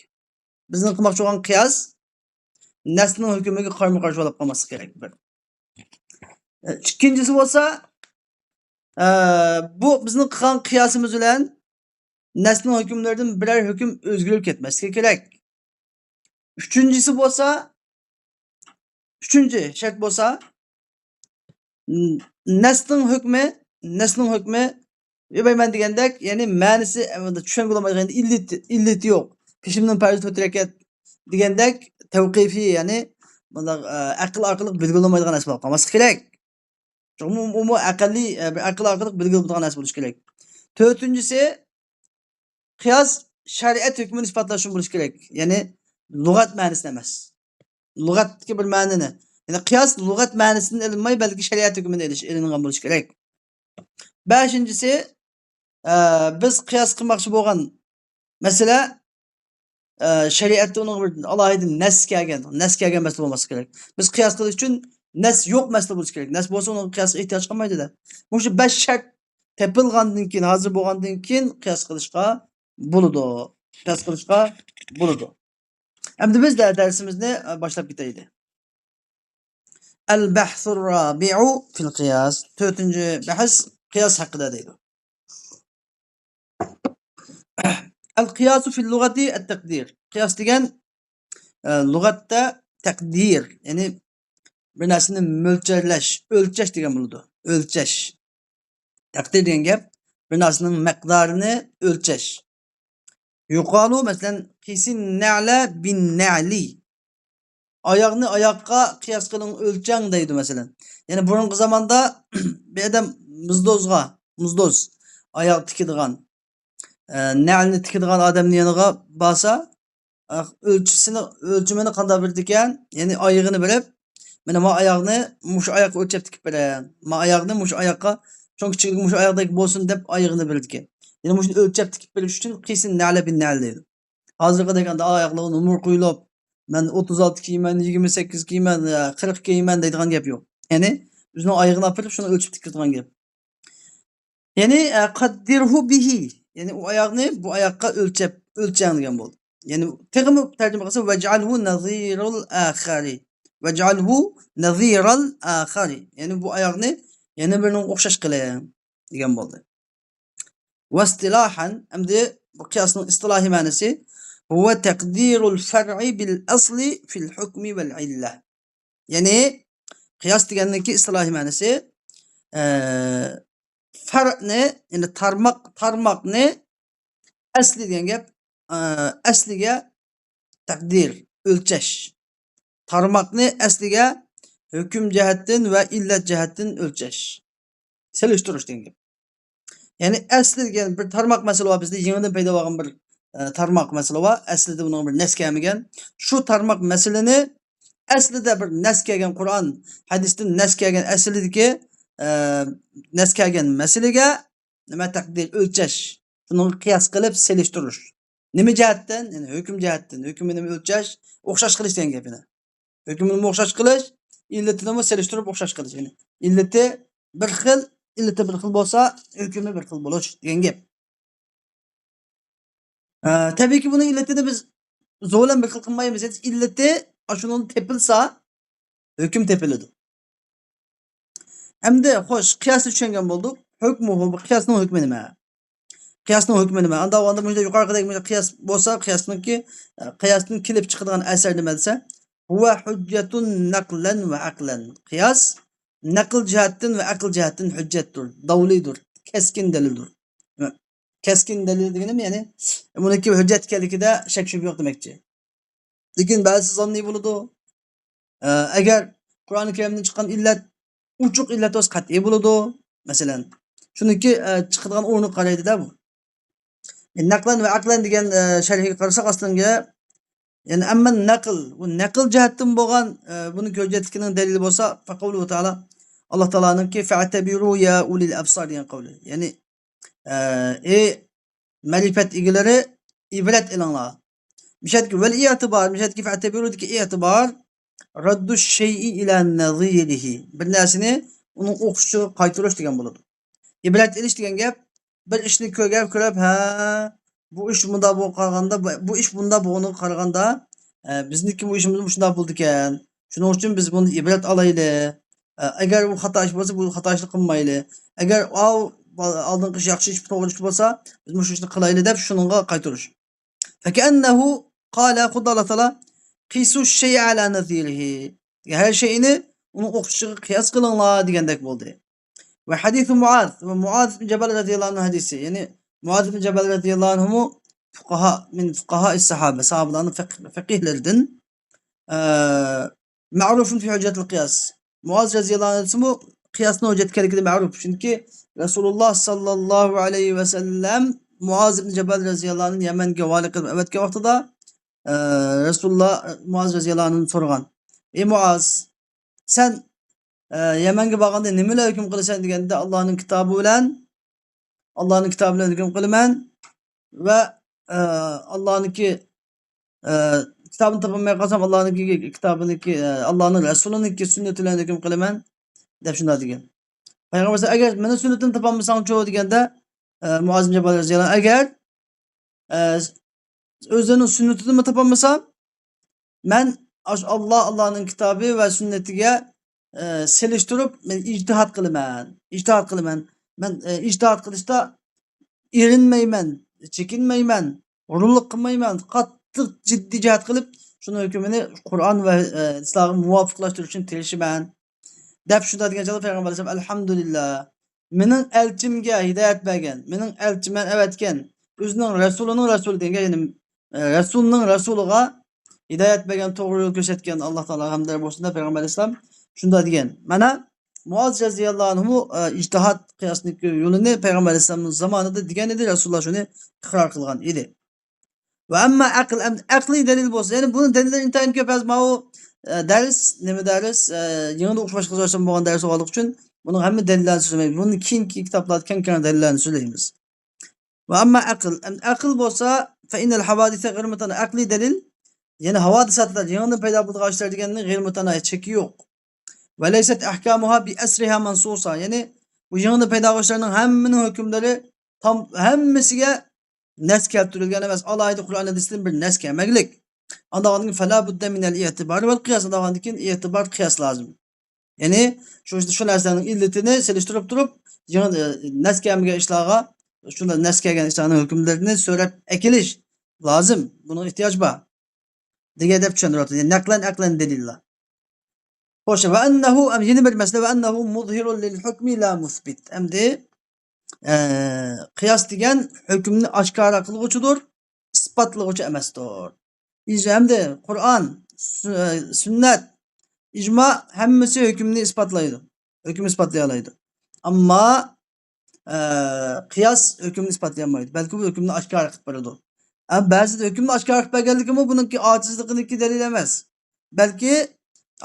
بىزنىڭ قىلماقچى بولغان قىياس نەسنىڭ ھۆكمىگە قارىمۇ قارشى بولۇپ قالماسلىقى كېرەك. بىر. ئە، ئىككىنچىسى بولسا، ئە، بۇ بىزنىڭ قىلغان قىياسىمىز بىلەن نەسنىڭ ھۆكۈملىرىدىن بىرەر ھۆكۈم ئۆزگىرىپ كەتمەسلىكى كېرەك. ئۈچىنچىسى بولسا، ئۈچىنچى شەرت بولسا، ن-، نەسنىڭ ھۆكمى، نەسنىڭ ھۆكمى، يوبايمەن دېگەندەك، يەنى مەنىسى، ئە، چۈشەنگىلى بولمايدىغان، ئىللىتى، ئىللىتى يوق. پېشىمنىڭ پەرزى تۆت رەكەت دېگەندەك، تەۋقىفىي، يەنى مۇنداق، ئە، ئەقىل ئارقىلىق بىلگىلى بولمايدىغان نەرسە بولۇپ قالماسلىقى كېرەك. چوقۇم ئۇمۇ ئەقەللىي، ئە، بىر ئەقىل ئارقىلىق بىلگىلى بولىدىغان نەرسە بولۇشى كېرەك. تۆتىنچىسى، قىياس شەرىئەت ھۆكمىنى ئىسپاتلاش ئۈچۈن بولۇشى كېرەك. يەنى لۇغەت مەنىسىنى ئەمەس. لۇغەتتىكى بىر مەنىنى. يەنى قىياس لۇغەت مەنىسىدىن ئېلىنماي، بەلكى شەرىئەت ھۆكمىدىن ئېلىش-، ئېلىنغان بولۇشى كېرەك. بەشىنچىسى، ئە، بىز قىياس قىلماقچى بولغان مەسىلە، ئە، شەرىئەتتە ئۇنىڭغا بىر ئالاھىدە نەس كەلگەن، نەس كەلگەن مەسىلە بولماسلىقى كېرەك. بىز قىياس قىلىش ئۈچۈن نەس يوق مەسىلە بولۇشى كېرەك. نەس بولسا ئۇنىڭغا قىياسقا ئېھتىياج قالمايدۇ-دە. مۇشۇ بەش شەرت تېپىلغاندىن كېيىن، ھازىر بولغاندىن كېيىن قىياس قىلىشقا بولىدۇ. قىياس قىلىشقا بولىدۇ. ئەمدى بىز دە-، دەرسىمىزنى، ئە، باشلاپ كېتەيلى. البحث الرابع في القياس. تۆتىنچى بەھس قىياس ھەققىدە دەيدۇ. القياس في اللغة التقدير. قىياس دېگەن، ئە، لۇغەتتە تەقدىر، يەنى بىر نەرسىنى مۆلچەرلەش، ئۆلچەش دېگەن بولىدۇ. ئۆلچەش. تەقدىر دېگەن گەپ، بىر نەرسىنىڭ مىقدارىنى ئۆلچەش. يقال، مەسىلەن، قيس النعل بالنعل. ئاياغنى ئاياغقا قىياس قىلىڭ، ئۆلچەڭ دەيدۇ، مەسىلەن. يەنى بۇرۇنقى زاماندا بىر ئادەم مۇزدوزغا، مۇزدوز، ئاياغ تىكىدىغان، ئە، نەلنى تىكىدىغان ئادەمنىڭ يېنىغا بارسا، ئە، ئۆلچىسىنى، ئۆلچىمىنى قانداق بېرىدىكەن؟ يەنى ئايىغىنى بېرىپ، مانا ما ئاياغنى مۇشۇ ئاياغقا ئۆلچەپ تىكىپ بېرىڭ. ما ئاياغنى مۇشۇ ئاياغقا، چوڭ كىچىكلىكى مۇشۇ ئاياغدەك بولسۇن دەپ ئايىغىنى بېرىدىكەن. يەنى مۇشۇنى ئۆلچەپ تىكىپ بېرىش ئۈچۈن قيس النعل بالنعل دەيدۇ. ھازىرقىدەك ئاندا ئاياغلىرىغا نومۇر قويۇلۇپ، مەن ئوتتۇز ئالتە كىيىمەن، يىگىرمە سەككىز كىيىمەن، قىرىق كىيىمەن دەيدىغان گەپ يوق. يەنى ئۆزىنىڭ ئايىغىنى ئاپىرىپ، شۇنى ئۆلچىپ تىكىدىغان گەپ. يەنى، ئە، قەددىرھۇ بىھى. يەنى ئۇ ئاياغنى بۇ ئاياغقا ئۆلچەپ، ئۆلچەڭ دېگەن بولدى. يەنى تېخىمۇ تەرجىمە قىلسا، ۋەجئەلھۇ نەزىرەل ئاخىرى. ۋەجئەلھۇ نەزىرەل ئاخىرى. يەنى بۇ ئاياغنى يەنە بىرىنىڭ ئوخشاش قىلىڭ دېگەن بولدى. ۋەستىلاھەن، ئەمدى بۇ قىياسنىڭ ئىستىلاھىي مەنىسى، هو تقدير الفرع بالأصل في الحكم والعلة. يەنى قىياس دېگەننىڭكى ئىستىلاھىي مەنىسى، ئە، فەرئنى، يەنى تارماق، تارماقنى ئەسلى دېگەن گەپ، ئە، ئەسلىگە تەقدىر، ئۆلچەش. تارماقنى ئەسلىگە ھۆكۈم جەھەتتىن ۋە ئىللەت جەھەتتىن ئۆلچەش. سېلىشتۇرۇش دېگەن گەپ. يەنى ئەسلى دېگەن بىر تارماق مەسىلە بار، بىزدە يېڭىدىن پەيدا بولغان بىر، ئە، تارماق مەسىلە بار. ئەسلىدە بۇنىڭغا بىر نەس كەلمىگەن. شۇ تارماق مەسىلىنى ئەسلىدە بىر نەس كەلگەن، قۇرئان، ھەدىستىن نەس كەلگەن ئەسلىدىكى، ئە، نەس كەلگەن مەسىلىگە نېمە تەقدىر، ئۆلچەش. شۇنىڭغا قىياس قىلىپ سېلىشتۇرۇش. نېمە جەھەتتىن؟ يەنى ھۆكۈم جەھەتتىن. ھۆكۈمىنى ئۆلچەش، ئوخشاش قىلىش دېگەن گەپ يەنە. ھۆكمىنى ئوخشاش قىلىش، ئىللىتىنىمۇ سېلىشتۇرۇپ ئوخشاش قىلىش. يەنى ئىللىتى بىر خىل، ئىللىتى بىر خىل بولسا، ھۆكمى بىر خىل بولۇش دېگەن گەپ. ئە، تەبىئىيكى، بۇنىڭ ئىللىتىنى بىز زور بىلەن بىر خىل قىلمايمىز. ئىللىتى ئاشۇنىڭدا تېپىلسا، ھۆكۈم تېپىلىدۇ. ئەمدى، خوش، قىياسنى چۈشەنگەن بولدۇق. ھۆكمۇھۇ، بۇ قىياسنىڭ ھۆكمى نېمە؟ قىياسنىڭ ھۆكمى نېمە؟ ئاندا ئاندا مۇشۇنداق يۇقىرىقىدەك مۇشۇنداق قىياس بولسا، قىياسنىڭكى، قىياستىن كېلىپ چىقىدىغان ئەسەر نېمە دېسە، هو حجة نقلا وعقلا. قىياس نەقىل جەھەتتىن ۋە ئەقىل جەھەتتىن ھۆججەتتۇر، داۋلىدۇر، كەسكىن دەلىلدۇر. كەسكىن دەلىل دېگىنىم، يەنى بۇنىڭكى ھۆججەت ئىكەنلىكىدە شەك شۈبھە يوق دېمەكچى. لېكىن بەزىسى زاننىي بولىدۇ. ئە، ئەگەر قۇرئانى كەرىمدىن چىققان ئىللەت ئوچۇق ئىللەت بولسا، قەتئىي بولىدۇ. مەسىلەن، شۇنىڭكى، ئە، چىقىدىغان ئورنىغا قارايدۇ-دە بۇ. نەقلەن ۋە ئەقلەن دېگەن، ئە، شەرھىگە قارىساق ئاستىنقى، يەنى ئەمما نەقل، بۇ نەقل جەھەتتىن بولغان، ئە، بۇنىڭكى ھۆججەتلىكىنىڭ دەلىلى بولسا، فقوله تعالى، ئاللا تائالانىڭكى فاعتبروا يا أولي الأبصار دېگەن قەۋلى. يەنى ئە، ئەي مەرىپەت ئىگىلىرى، ئىبرەت ئېلىڭلار. مىشەتكى ۋەل ئىئتىبار، مىشەتكى فەتەبىرۇدىكى ئىئتىبار، رەددۇ شەيئى ئىلە نەزىرىھى. بىر نەرسىنى ئۇنىڭ ئوخشىشىغا قايتۇرۇش دېگەن بولىدۇ. ئىبرەت ئېلىش دېگەن گەپ، بىر ئىشنى كۆرگەن، كۆرۈپ، ھە، بۇ ئىش مۇنداق بولغان قارىغاندا، بۇ، بۇ ئىش مۇنداق بولغىنىغا قارىغاندا، ئە، بىزنىڭكى بۇ ئىشىمىز مۇشۇنداق بولىدىكەن. شۇنىڭ ئۈچۈن بىز بۇنى ئىبرەت ئالايلى. ئە، ئەگەر بۇ خاتا ئىش بولسا، بۇ خاتا ئىشنى قىلمايلى. ئەگەر ئاۋۇ ئالدىنقى ئىش ياخشى ئىش، توغرا ئىش بولسا، بىز مۇشۇ ئىشنى قىلايلى دەپ شۇنىڭغا قايتۇرۇش. فكأنه قال، خۇددى ئاللا تائالا، قىسۇ شەيئە ئەلا نەزىرىھى. ھەر شەيئىنى ئۇنىڭ ئوخشىشىغا قىياس قىلىڭلار دېگەندەك بولدى. ۋە ھەدىسۇ مۇئاز، ۋە مۇئاز ئىبن جەبەل رەزىياللاھۇ ئەنھۇ ھەدىسى، يەنى مۇئاز ئىبن جەبەل رەزىياللاھۇ ئەنھۇمۇ فۇقاھا، مىن فۇقاھائىس ساھابە، ساھابىلارنىڭ فەق-، فەقىھلىرىدىن، ئە، مەئرۇفۇن فى ھۇججەتىل قىياس. مۇئاز رەزىياللاھۇ ئەنھۇمۇ قىياسنىڭ ھۆججەتكەنلىكىدە مەئرۇف. چۈنكى رەسۇلۇللا ساللاللاھۇ ئەلەيھى ۋەسەللەم مۇئاز ئىبن جەبەل رەزىياللاھۇ ئەنھۇنى يەمەنگە ۋالىي قىلىپ ئەۋەتكەن ۋاقتىدا، ئە، رەسۇلۇللا مۇئاز رەزىياللاھۇ ئەنھۇدىن سورىغان، ئەي مۇئاز، سەن، ئە، يەمەنگە بارغاندا نېمە بىلەن ھۆكۈم قىلىسەن دېگەندە، ئاللانىڭ كىتابى بىلەن، ئاللانىڭ كىتابى بىلەن ھۆكۈم قىلىمەن ۋە، ئە، ئاللانىڭكى، ئە، كىتابىنى تاپالماي قالسام، ئاللانىڭكى كىتابىنىڭكى، ئە، ئاللانىڭ رەسۇلىنىڭكى سۈننىتى بىلەن ھۆكۈم قىلىمەن، دەپ شۇنداق دېگەن. پەيغەمبەر، ئەگەر مېنىڭ سۈننىتىمنى تاپالمىساڭچۇ دېگەندە، ئە، مۇئاز ئىبن جەبەل رەزىياللاھۇ ئەنھۇ، ئەگەر ئە، ئۆزلىرىنىڭ سۈننىتىدىنمۇ تاپالمىسام، مەن ئاشۇ ئاللا، ئاللانىڭ كىتابى ۋە سۈننىتىگە، ئە، سېلىشتۇرۇپ، مەن ئىجتىھاد قىلىمەن. ئىجتىھاد قىلىمەن. مەن، ئە، ئىجتىھاد قىلىشتا ئېرىنمەيمەن، چېكىنمەيمەن، غۇرۇرلۇق قىلمايمەن. قاتتىق جىددىي جىھاد قىلىپ، شۇنىڭ ھۆكمىنى قۇرئان ۋە، ئە، ھەدىسلەرگە مۇۋاپىقلاشتۇرۇش ئۈچۈن تىرىشىمەن. دەپ شۇنداق دېگەن چاغدا پەيغەمبەر ئەلەيھىسسالام، ئەلھەمدۇلىللا، مېنىڭ ئەلچىمگە ھىدايەت بەرگەن، مېنىڭ ئەلچىمەن ئەۋەتكەن، ئۆزىنىڭ رەسۇلىنىڭ رەسۇلى دېگەن، يەنى، ئە، رەسۇلنىڭ رەسۇلىغا ھىدايەت بەرگەن، توغرا يول كۆرسەتكەن ئاللا تائالاغا ھەمدۇلار بولسۇن دەپ پەيغەمبەر ئەلەيھىسسالام شۇنداق دېگەن. مانا، مۇئاز رەزىياللاھۇ ئەنھۇمۇ، ئە، ئىجتىھاد قىياسنىڭ يولىنى پەيغەمبەر ئەلەيھىسسالامنىڭ زامانىدا دېگەن ئىدى، رەسۇلۇللا شۇنى ئىقرار قىلغان ئىدى. ۋە ئەمما ئەقىل، ئەم-، ئەقلىي دەلىل بولسا، يەنى بۇنىڭ دەلىللىرى ئىنتايىن كۆپ. ھازىر ماۋۇ، ئە، دەرس، نېمە دەرس، ئە، يېڭىدا ئوقۇش باشلىغان بولغان دەرس بولغانلىقى ئۈچۈن بۇنىڭ ھەممە دەلىللەرنى سۆزلىمەيمىز. بۇنى كېيىنكى كىتابلاردا كەڭ-كەڭ دەلىللەرنى سۆزلەيمىز. ۋە ئەمما ئەقىل، ئەم-، ئەقىل بولسا، فە ئىننەل ھەۋادىسە غەير مۇتەنا-، ئەقلىي دەلىل، يەنى ھاۋادىساتلار، يېڭىدىن پەيدا بولىدىغان ئىشلار دېگەننىڭ غەير مۇتەناھى، چېكى يوق. ۋە لەيسەت ئەھكامۇھا بى ئەسرىھا مەنسۇسا، يەنى بۇ يېڭىدىن پەيدا بولغان ئىشلارنىڭ ھەممىنىڭ ھۆكۈملىرى تام-، ھەممىسىگە نەس كەلتۈرۈلگەن ئەمەس، ئالاھىدە قۇرئان ھەدىستىن بىر نەس كەلمەكلىك. ئاندىن كېيىن فەلا بۇددە مىنەل ئېتىبارى ۋەل قىياس، ئاندىن كېيىن ئېتىبار، قىياس لازىم. يەنى شۇ، شۇ نەرسىلەرنىڭ ئىللىتىنى سېلىشتۇرۇپ تۇرۇپ، يېڭى، ئە، نەس كەلمىگەن ئىشلارغا، شۇنداق نەس كەلگەن ئىشلارنىڭ ھۆكۈملىرىنى سۆرەپ ئەكېلىش. لازىم، بۇنىڭغا ئېھتىياج بار دېگەن دەپ چۈشەندۈرۈۋاتىدۇ. يەنى نەقلەن ئەقلەن دەلىللا. خوش، ۋە ئەننەھۇ، ئەم، يەنە بىر مەسىلە، ۋە ئەننەھۇ مۇزھىرۇن لىل ھۇكمى لا مۇسبىت. ئەمدى، ئە، قىياس دېگەن ھۆكۈمنى ئاشكارا قىلغۇچىدۇر، ئىسپاتلىغۇچى ئەمەستۇر. ئىج-، ئەمدى قۇرئان، سۈ-، سۈننەت، ئىجما ھەممىسى ھۆكۈمنى ئىسپاتلايدۇ. ھۆكۈم ئىسپاتلىيالايدۇ. ئەمما، ئە، قىياس ھۆكۈمنى ئىسپاتلىيالمايدۇ، بەلكى بۇ ھۆكۈمنى ئاشكارا قىلىپ بېرىدۇ. ئە، بەزىدە ھۆكۈمنى ئاشكارا قىلىپ بەرگەنلىكىمۇ بۇنىڭكى ئاجىزلىقىنىڭكى دەلىلى ئەمەس، بەلكى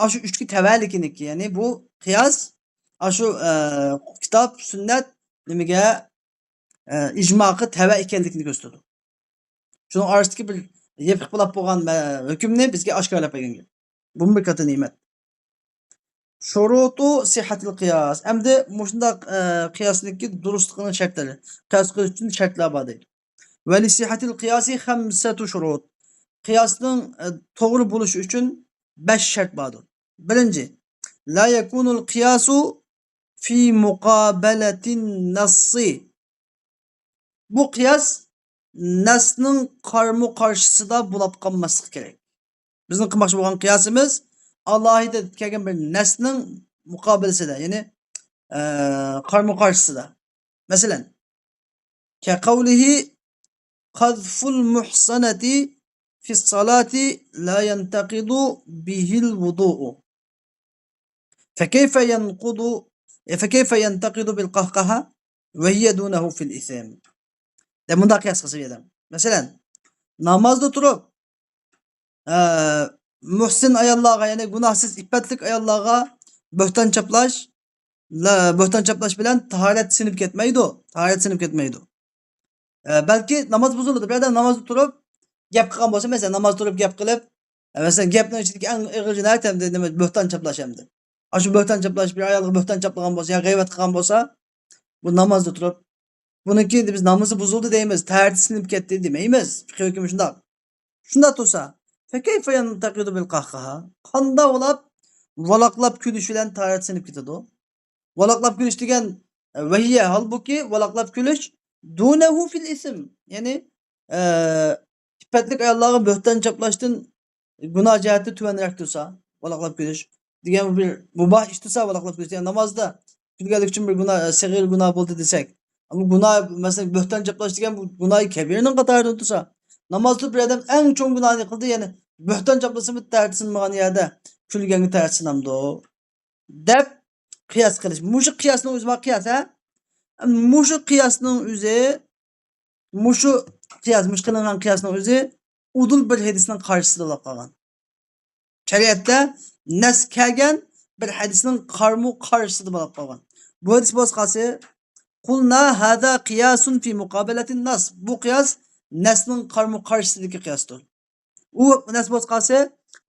ئاشۇ ئۈچكە تەۋەلىكىنىڭكى، يەنى بۇ قىياس ئاشۇ، ئە، كىتاب، سۈننەت نېمىگە، ئە، ئىجماغا تەۋە ئىكەنلىكىنى كۆرسىتىدۇ. شۇنىڭ ئارىسىدىكى بىر يېپىق بولاپ بولغان، ئە، ھۆكۈمنى بىزگە ئاشكارىلاپ بەرگەن گەپ. بۇمۇ بىر كاتتا نېمەت. شۇرۇتۇ سىھھەتىل قىياس. ئەمدى مۇشۇنداق، ئە، قىياسنىڭكى دۇرۇسلۇقىنىڭ شەرتلىرى. قىياس قىلىش ئۈچۈن شەرتلەر بار دەيدۇ. ۋە لىسىھھەتىل قىياسى خەمسەتۇ شۇرۇت. قىياسنىڭ، ئە، توغرا بولۇشى ئۈچۈن بەش شەرت باردۇر. بىرىنچى، لا يەكۇنۇل قىياسۇ في مقابلة النص. بۇ قىياس نەسنىڭ قارمۇ قارشىسىدا بولاپ قالماسلىقى كېرەك. بىزنىڭ قىلماقچى بولغان قىياسىمىز ئالاھىدە كەلگەن بىر نەسنىڭ مۇقابىلىسىدە، يەنى، ئە، قارمۇ قارشىسىدا. مەسىلەن، كەقەۋلىھى قەزفۇل مۇھسەنەتى فىس سالاتی لا يەنتەقىدۇ بىھىل ۋۇدۇئۇ. فكيف ينقض، فكيف ينتقد بالقهقهة وهي دونه في الإثم. دەپ مۇنداق قىياس قىلسا بۇ ئادەم. مەسىلەن، نامازدا تۇرۇپ، ئە، مۇھسىن ئاياللارغا، يەنى گۇناھسىز ئىپپەتلىك ئاياللارغا بۆھتان چاپلاش، لا، بۆھتان چاپلاش بىلەن تاھارەت سىنىپ كەتمەيدۇ. تاھارەت سىنىپ كەتمەيدۇ. ئە، بەلكى ناماز بۇزۇلىدۇ. بىر ئادەم نامازدا تۇرۇپ گەپ قىلغان بولسا، مەسىلەن، ناماز تۇرۇپ گەپ قىلىپ، ئە، مەسىلەن، گەپنىڭ ئىچىدىكى ئەڭ ئېغىر جىنايەت ئەمدى نېمە؟ بۆھتان چاپلاش ئەمدى. ئاشۇ بۆھتان چاپلاش، بىر ئايالغا بۆھتان چاپلىغان بولسا يا غەيۋەت قىلغان بولسا، بۇ نامازدا تۇرۇپ، بۇنىڭكى بىز نامىزى بۇزۇلدى دەيمىز، تەھارىتى سىنىپ كەتتى دېمەيمىز. پىقھىي ھۆكمى شۇنداق. شۇنداق تۇرسا، فكيف ينتقد بالقهقهة؟ قانداق بولاپ ۋالاقلاپ كۈلۈش بىلەن تاھارەت سىنىپ كېتىدۇ؟ ۋالاقلاپ كۈلۈش دېگەن، ئە، ۋەھىيە، ھالبۇكى، ۋالاقلاپ كۈلۈش دونه في الإثم، يەنى، ئە، ئىپپەتلىك ئاياللارغا بۆھتان چاپلاشتىن گۇناھ جەھەتتە تۆۋەنرەك تۇرسا، ۋالاقلاپ كۈلۈش دېگەن بىر مۇباھ ئىش تۇرسا، ۋالاقلاپ كۈلۈش دېگەن نامازدا كۈلگەنلىك ئۈچۈن بىر گۇناھ، سەغىر گۇناھ بولدى دېسەك، ئەمما گۇناھ، مەسىلەن، بۆھتان چاپلاش دېگەن بۇ گۇناھى كەبىرىنىڭ قاتارىدىن تۇرسا، ناماز تۇرۇپ بىر ئادەم ئەڭ چوڭ گۇناھنى قىلدى، يەنى بۆھتان چاپلىسىمۇ تەھارىتى سىنمىغان يەردە كۈلگەنگە تەھارىتى سىنامدۇ؟ دەپ قىياس قىلىش. مۇشۇ قىياسنىڭ ئۆزى بار قىياس، ھە؟ مۇشۇ قىياسنىڭ ئۆزى، مۇشۇ قىياس، مۇشۇ قىلىنغان قىياسنىڭ ئۆزى ئۇدۇل بىر ھەدىسنىڭ قارشىسىدا بولۇپ قالغان. شەرىئەتتە نەس كەلگەن بىر ھەدىسنىڭ قارمۇ قارشىسىدا بولۇپ قالغان. بۇ ھەدىس بولسا قالسا، قۇلنا ھازا قىياسۇن في مقابلة النص. بۇ قىياس نەسنىڭ قارمۇ قارشىسىدىكى قىياستۇر. ئۇ نەس بولسا قالسا،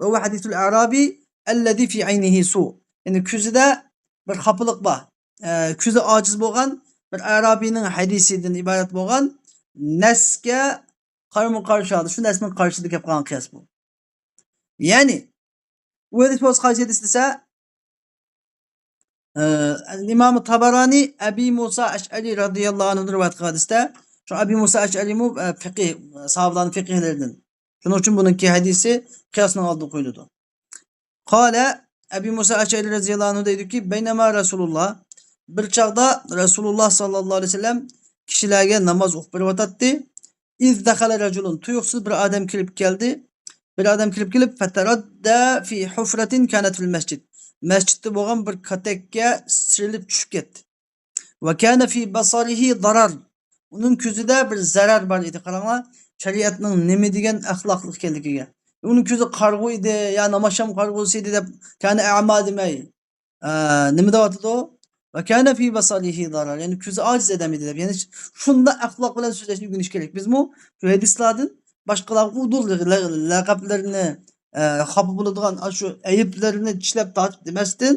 وهو حديث الأعرابي الذي في عينه سوء. يەنى كۆزىدە بىر خاپىلىق بار. ئە، كۆزى ئاجىز بولغان بىر ئەرابىينىڭ ھەدىسىدىن ئىبارەت بولغان نەسكە قارمۇ قارشى ھالدا، شۇ نەسنىڭ قارشىسىدا كەپ قالغان قىياس بۇ. يەنى، ئۇ ھەدىس بولسا قايسى ھەدىس دېسە، ئە، ئىمام تابارانى ئەبى مۇسا ئەشئەرى رەزىياللاھۇ ئەنھۇدىن رىۋايەت قىلغان ھەدىستە، شۇ ئەبى مۇسا ئەشئەرىمۇ، ئە، فىقىھ، ساھابىلارنىڭ فىقىھلىرىدىن. شۇنىڭ ئۈچۈن بۇنىڭكى ھەدىسى قىياسنىڭ ئالدىغا قويۇلىدۇ. قالە، ئەبى مۇسا ئەشئەرى رەزىياللاھۇ ئەنھۇ دەيدۇكى، بەينەما رەسۇلۇللا، بىر چاغدا رەسۇلۇللا ساللاللاھۇ ئەلەيھى ۋەسەللەم كىشىلەرگە ناماز ئوقۇپ بېرىۋاتاتتى. ئىز دەخەلە رەجۇلۇن، تۇيۇقسىز بىر ئادەم كىرىپ كەلدى. بىر ئادەم كىرىپ كېلىپ، فەتەرەددە فى ھۇفرەتىن كانەت فىل مەسجىد، مەسچىتتە بولغان بىر كاتەككە سىرىلىپ چۈشۈپ كەتتى. ۋە كانە فى بەسەرىھى زەرەر، ئۇنىڭ كۆزىدە بىر زەرەر بار ئىدى. قاراڭلار، شەرىئەتنىڭ نېمە دېگەن ئەخلاقلىق ئىكەنلىكىگە. ئۇنىڭ كۆزى قارىغۇ ئىدى، يا نامازشام قارىغۇسى ئىدى دەپ، كانە ئەما دېمەي. ئە، نېمە دەۋاتىدۇ؟ ۋە كانە فى بەسەرىھى زەرەر، يەنى كۆزى ئاجىز ئادەم ئىدى دەپ. يەنى شۇنداق ئەخلاق بىلەن سۆزلەشنى ئۆگىنىش كېرەك. بىزمۇ شۇ ھەدىسلاردىن باشقىلارغا ئۇدۇل لە-، لە-، لەقەبلىرىنى، ئە، خاپا بولىدىغان ئاشۇ ئەيىبلىرىنى چىشلەپ تارتىپ دېمەستىن،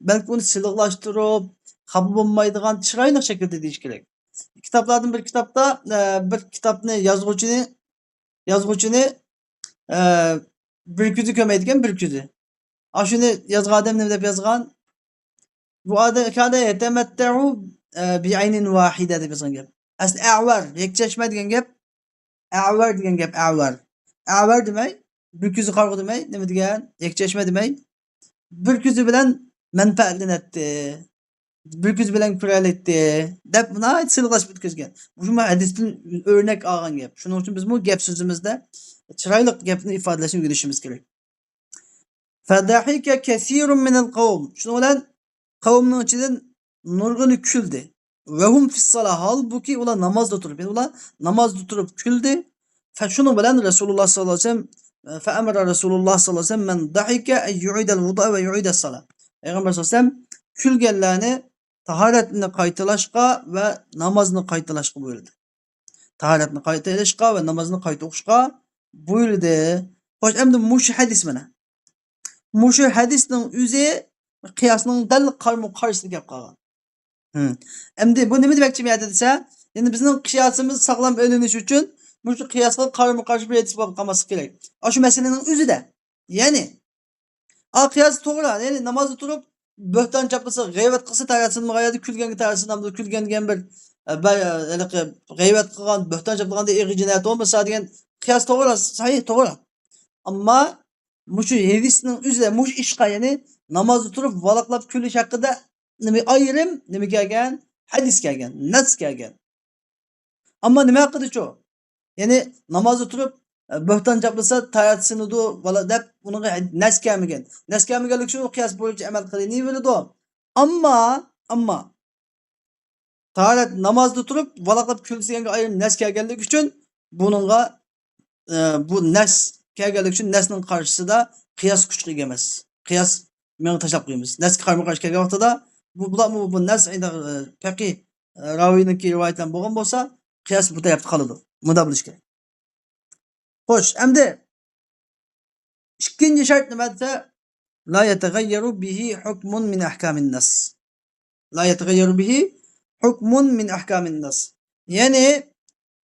بەلكى ئۇنى سىلىقلاشتۇرۇپ، خاپا بولمايدىغان چىرايلىق شەكىلدە دېيىش كېرەك. كىتابلاردىن بىر كىتابتا، ئە، بىر كىتابنى يازغۇچىنى، يازغۇچىنى، ئە، بىر كۆزى كۆرمەيدىكەن، بىر كۆزى. ئاشۇنى يازغان ئادەم نېمە دەپ يازغان؟ بۇ ئادەم كانە يەتەمەتتەئۇ، ئە، بىئەينىن ۋاھىدە دەپ يازغان گەپ. ئەسلى ئەۋەر، يەكچەشمە دېگەن گەپ. ئەۋەر دېگەن گەپ، ئەۋەر. ئەۋەر دېمەي، بىر كۆزى قارىغۇ دېمەي، نېمە دېگەن؟ يەكچەشمە دېمەي، بىر كۆزى بىلەن مەنپەئەتلىنەتتى. بىر كۆزى بىلەن كۆرەلەيتتى، دەپ ناھايىتى سىلىقلاشىپ ئۆتكۈزگەن. مۇشۇمۇ ھەدىستىن ئۆرنەك ئالغان گەپ. شۇنىڭ ئۈچۈن بىزمۇ گەپ سۆزىمىزدە چىرايلىق گەپنى ئىپادىلەشنى ئۆگىنىشىمىز كېرەك. فضحك كثير من القوم. شۇنىڭ بىلەن قەۋمنىڭ ئىچىدىن نۇرغۇنى كۈلدى. وهم في الصلاة. ھالبۇكى، ئۇلار نامازدا تۇرۇپ، يەنى ئۇلار نامازدا تۇرۇپ كۈلدى. شۇنىڭ بىلەن رەسۇلۇللاھ ساللاللاھۇ ئەلەيھى ۋەسەللەم، فأمر رسول الله صلى الله عليه وسلم من ضحك أن يعيد الوضوء ويعيد الصلاة. پەيغەمبەر ساللاللاھۇ ئەلەيھى ۋەسەللەم كۈلگەنلەرنى تاھارەتنى قايتىلاشقا ۋە نامازنى قايتىلاشقا بۇيرۇدى. تاھارەتنى قايتا ئېلىشقا ۋە نامازنى قايتا ئوقۇشقا بۇيرۇدى. خوش، ئەمدى مۇشۇ ھەدىس مانا. مۇشۇ ھەدىسنىڭ ئۆزى قىياسنىڭ دەل قارمۇ قارشىسىدا كەپ قالغان. ھىم. ئەمدى بۇ نېمە دېمەكچى بۇ يەردە دېسە، يەنى بىزنىڭ قىياسىمىز ساغلام ئېلىنىش ئۈچۈن مۇشۇ قىياسقا قارمۇ قارشى بىر ھەدىس بولۇپ قالماسلىقى كېرەك. ئاشۇ مەسىلىنىڭ ئۆزىدە. يەنى، ئا، قىياس توغرا. يەنى نامازدا تۇرۇپ بۆھتان چاپلىسا، غەيۋەت قىلسا، تەرەتسىنمىغان يەردە كۈلگەنگە تەرەتسىنامدۇ، كۈلگەن دېگەن بىر، ئە، بە-، ھېلىقى غەيۋەت قىلغان، بۆھتان چاپلىغاندا ئېغىر جىنايەت بولمىسا دېگەن قىياس توغرا، سەھىھ، توغرا. ئەمما مۇشۇ ھەدىسنىڭ ئۆزىدە، مۇشۇ ئىشقا، يەنى نامازدا تۇرۇپ ۋالاقلاپ كۈلۈش ھەققىدە نېمە ئايرىم، نېمە كەلگەن؟ ھەدىس كەلگەن، نەس كەلگەن. ئەمما نېمە ھەققىدىچۇ؟ يەنى نامازدا تۇرۇپ، ئە، بۆھتان چاپلىسا، تايات سىنىدۇ، بالا دەپ، ئۇنىڭغا نەس كەلمىگەن. نەس كەلمىگەنلىكى ئۈچۈن ئۇ قىياس بويىچە ئەمەل قىلىنىۋېرىدۇ. ئەمما، ئەمما، تاھارەت نامازدا تۇرۇپ، ۋالاقلاپ كۈلسە دېگەنگە ئايرىم نەس كەلگەنلىكى ئۈچۈن، بۇنىڭغا، ئە، بۇ نەس كەلگەنلىكى ئۈچۈن نەسنىڭ قارشىسىدا قىياس كۈچكە ئىگە ئەمەس. قىياس مېڭە تاشلاپ قويىمىز. نەسكە قارمۇ قارشى كەلگەن ۋاقتىدا، بۇ، بۇلارمۇ بۇ نەس، ئە، پەقىھ، ئە، راۋىينىڭكى رىۋايەتلەر بولغان بولسا، قىياس بۇ تەرەپتە قالىدۇ. مۇنداق بولۇشى كېرەك. خوش، ئەمدى ئىككىنچى شەرت نېمە دېسە، لا يتغير به حكم من أحكام النص. لا يتغير به حكم من أحكام النص. يەنى،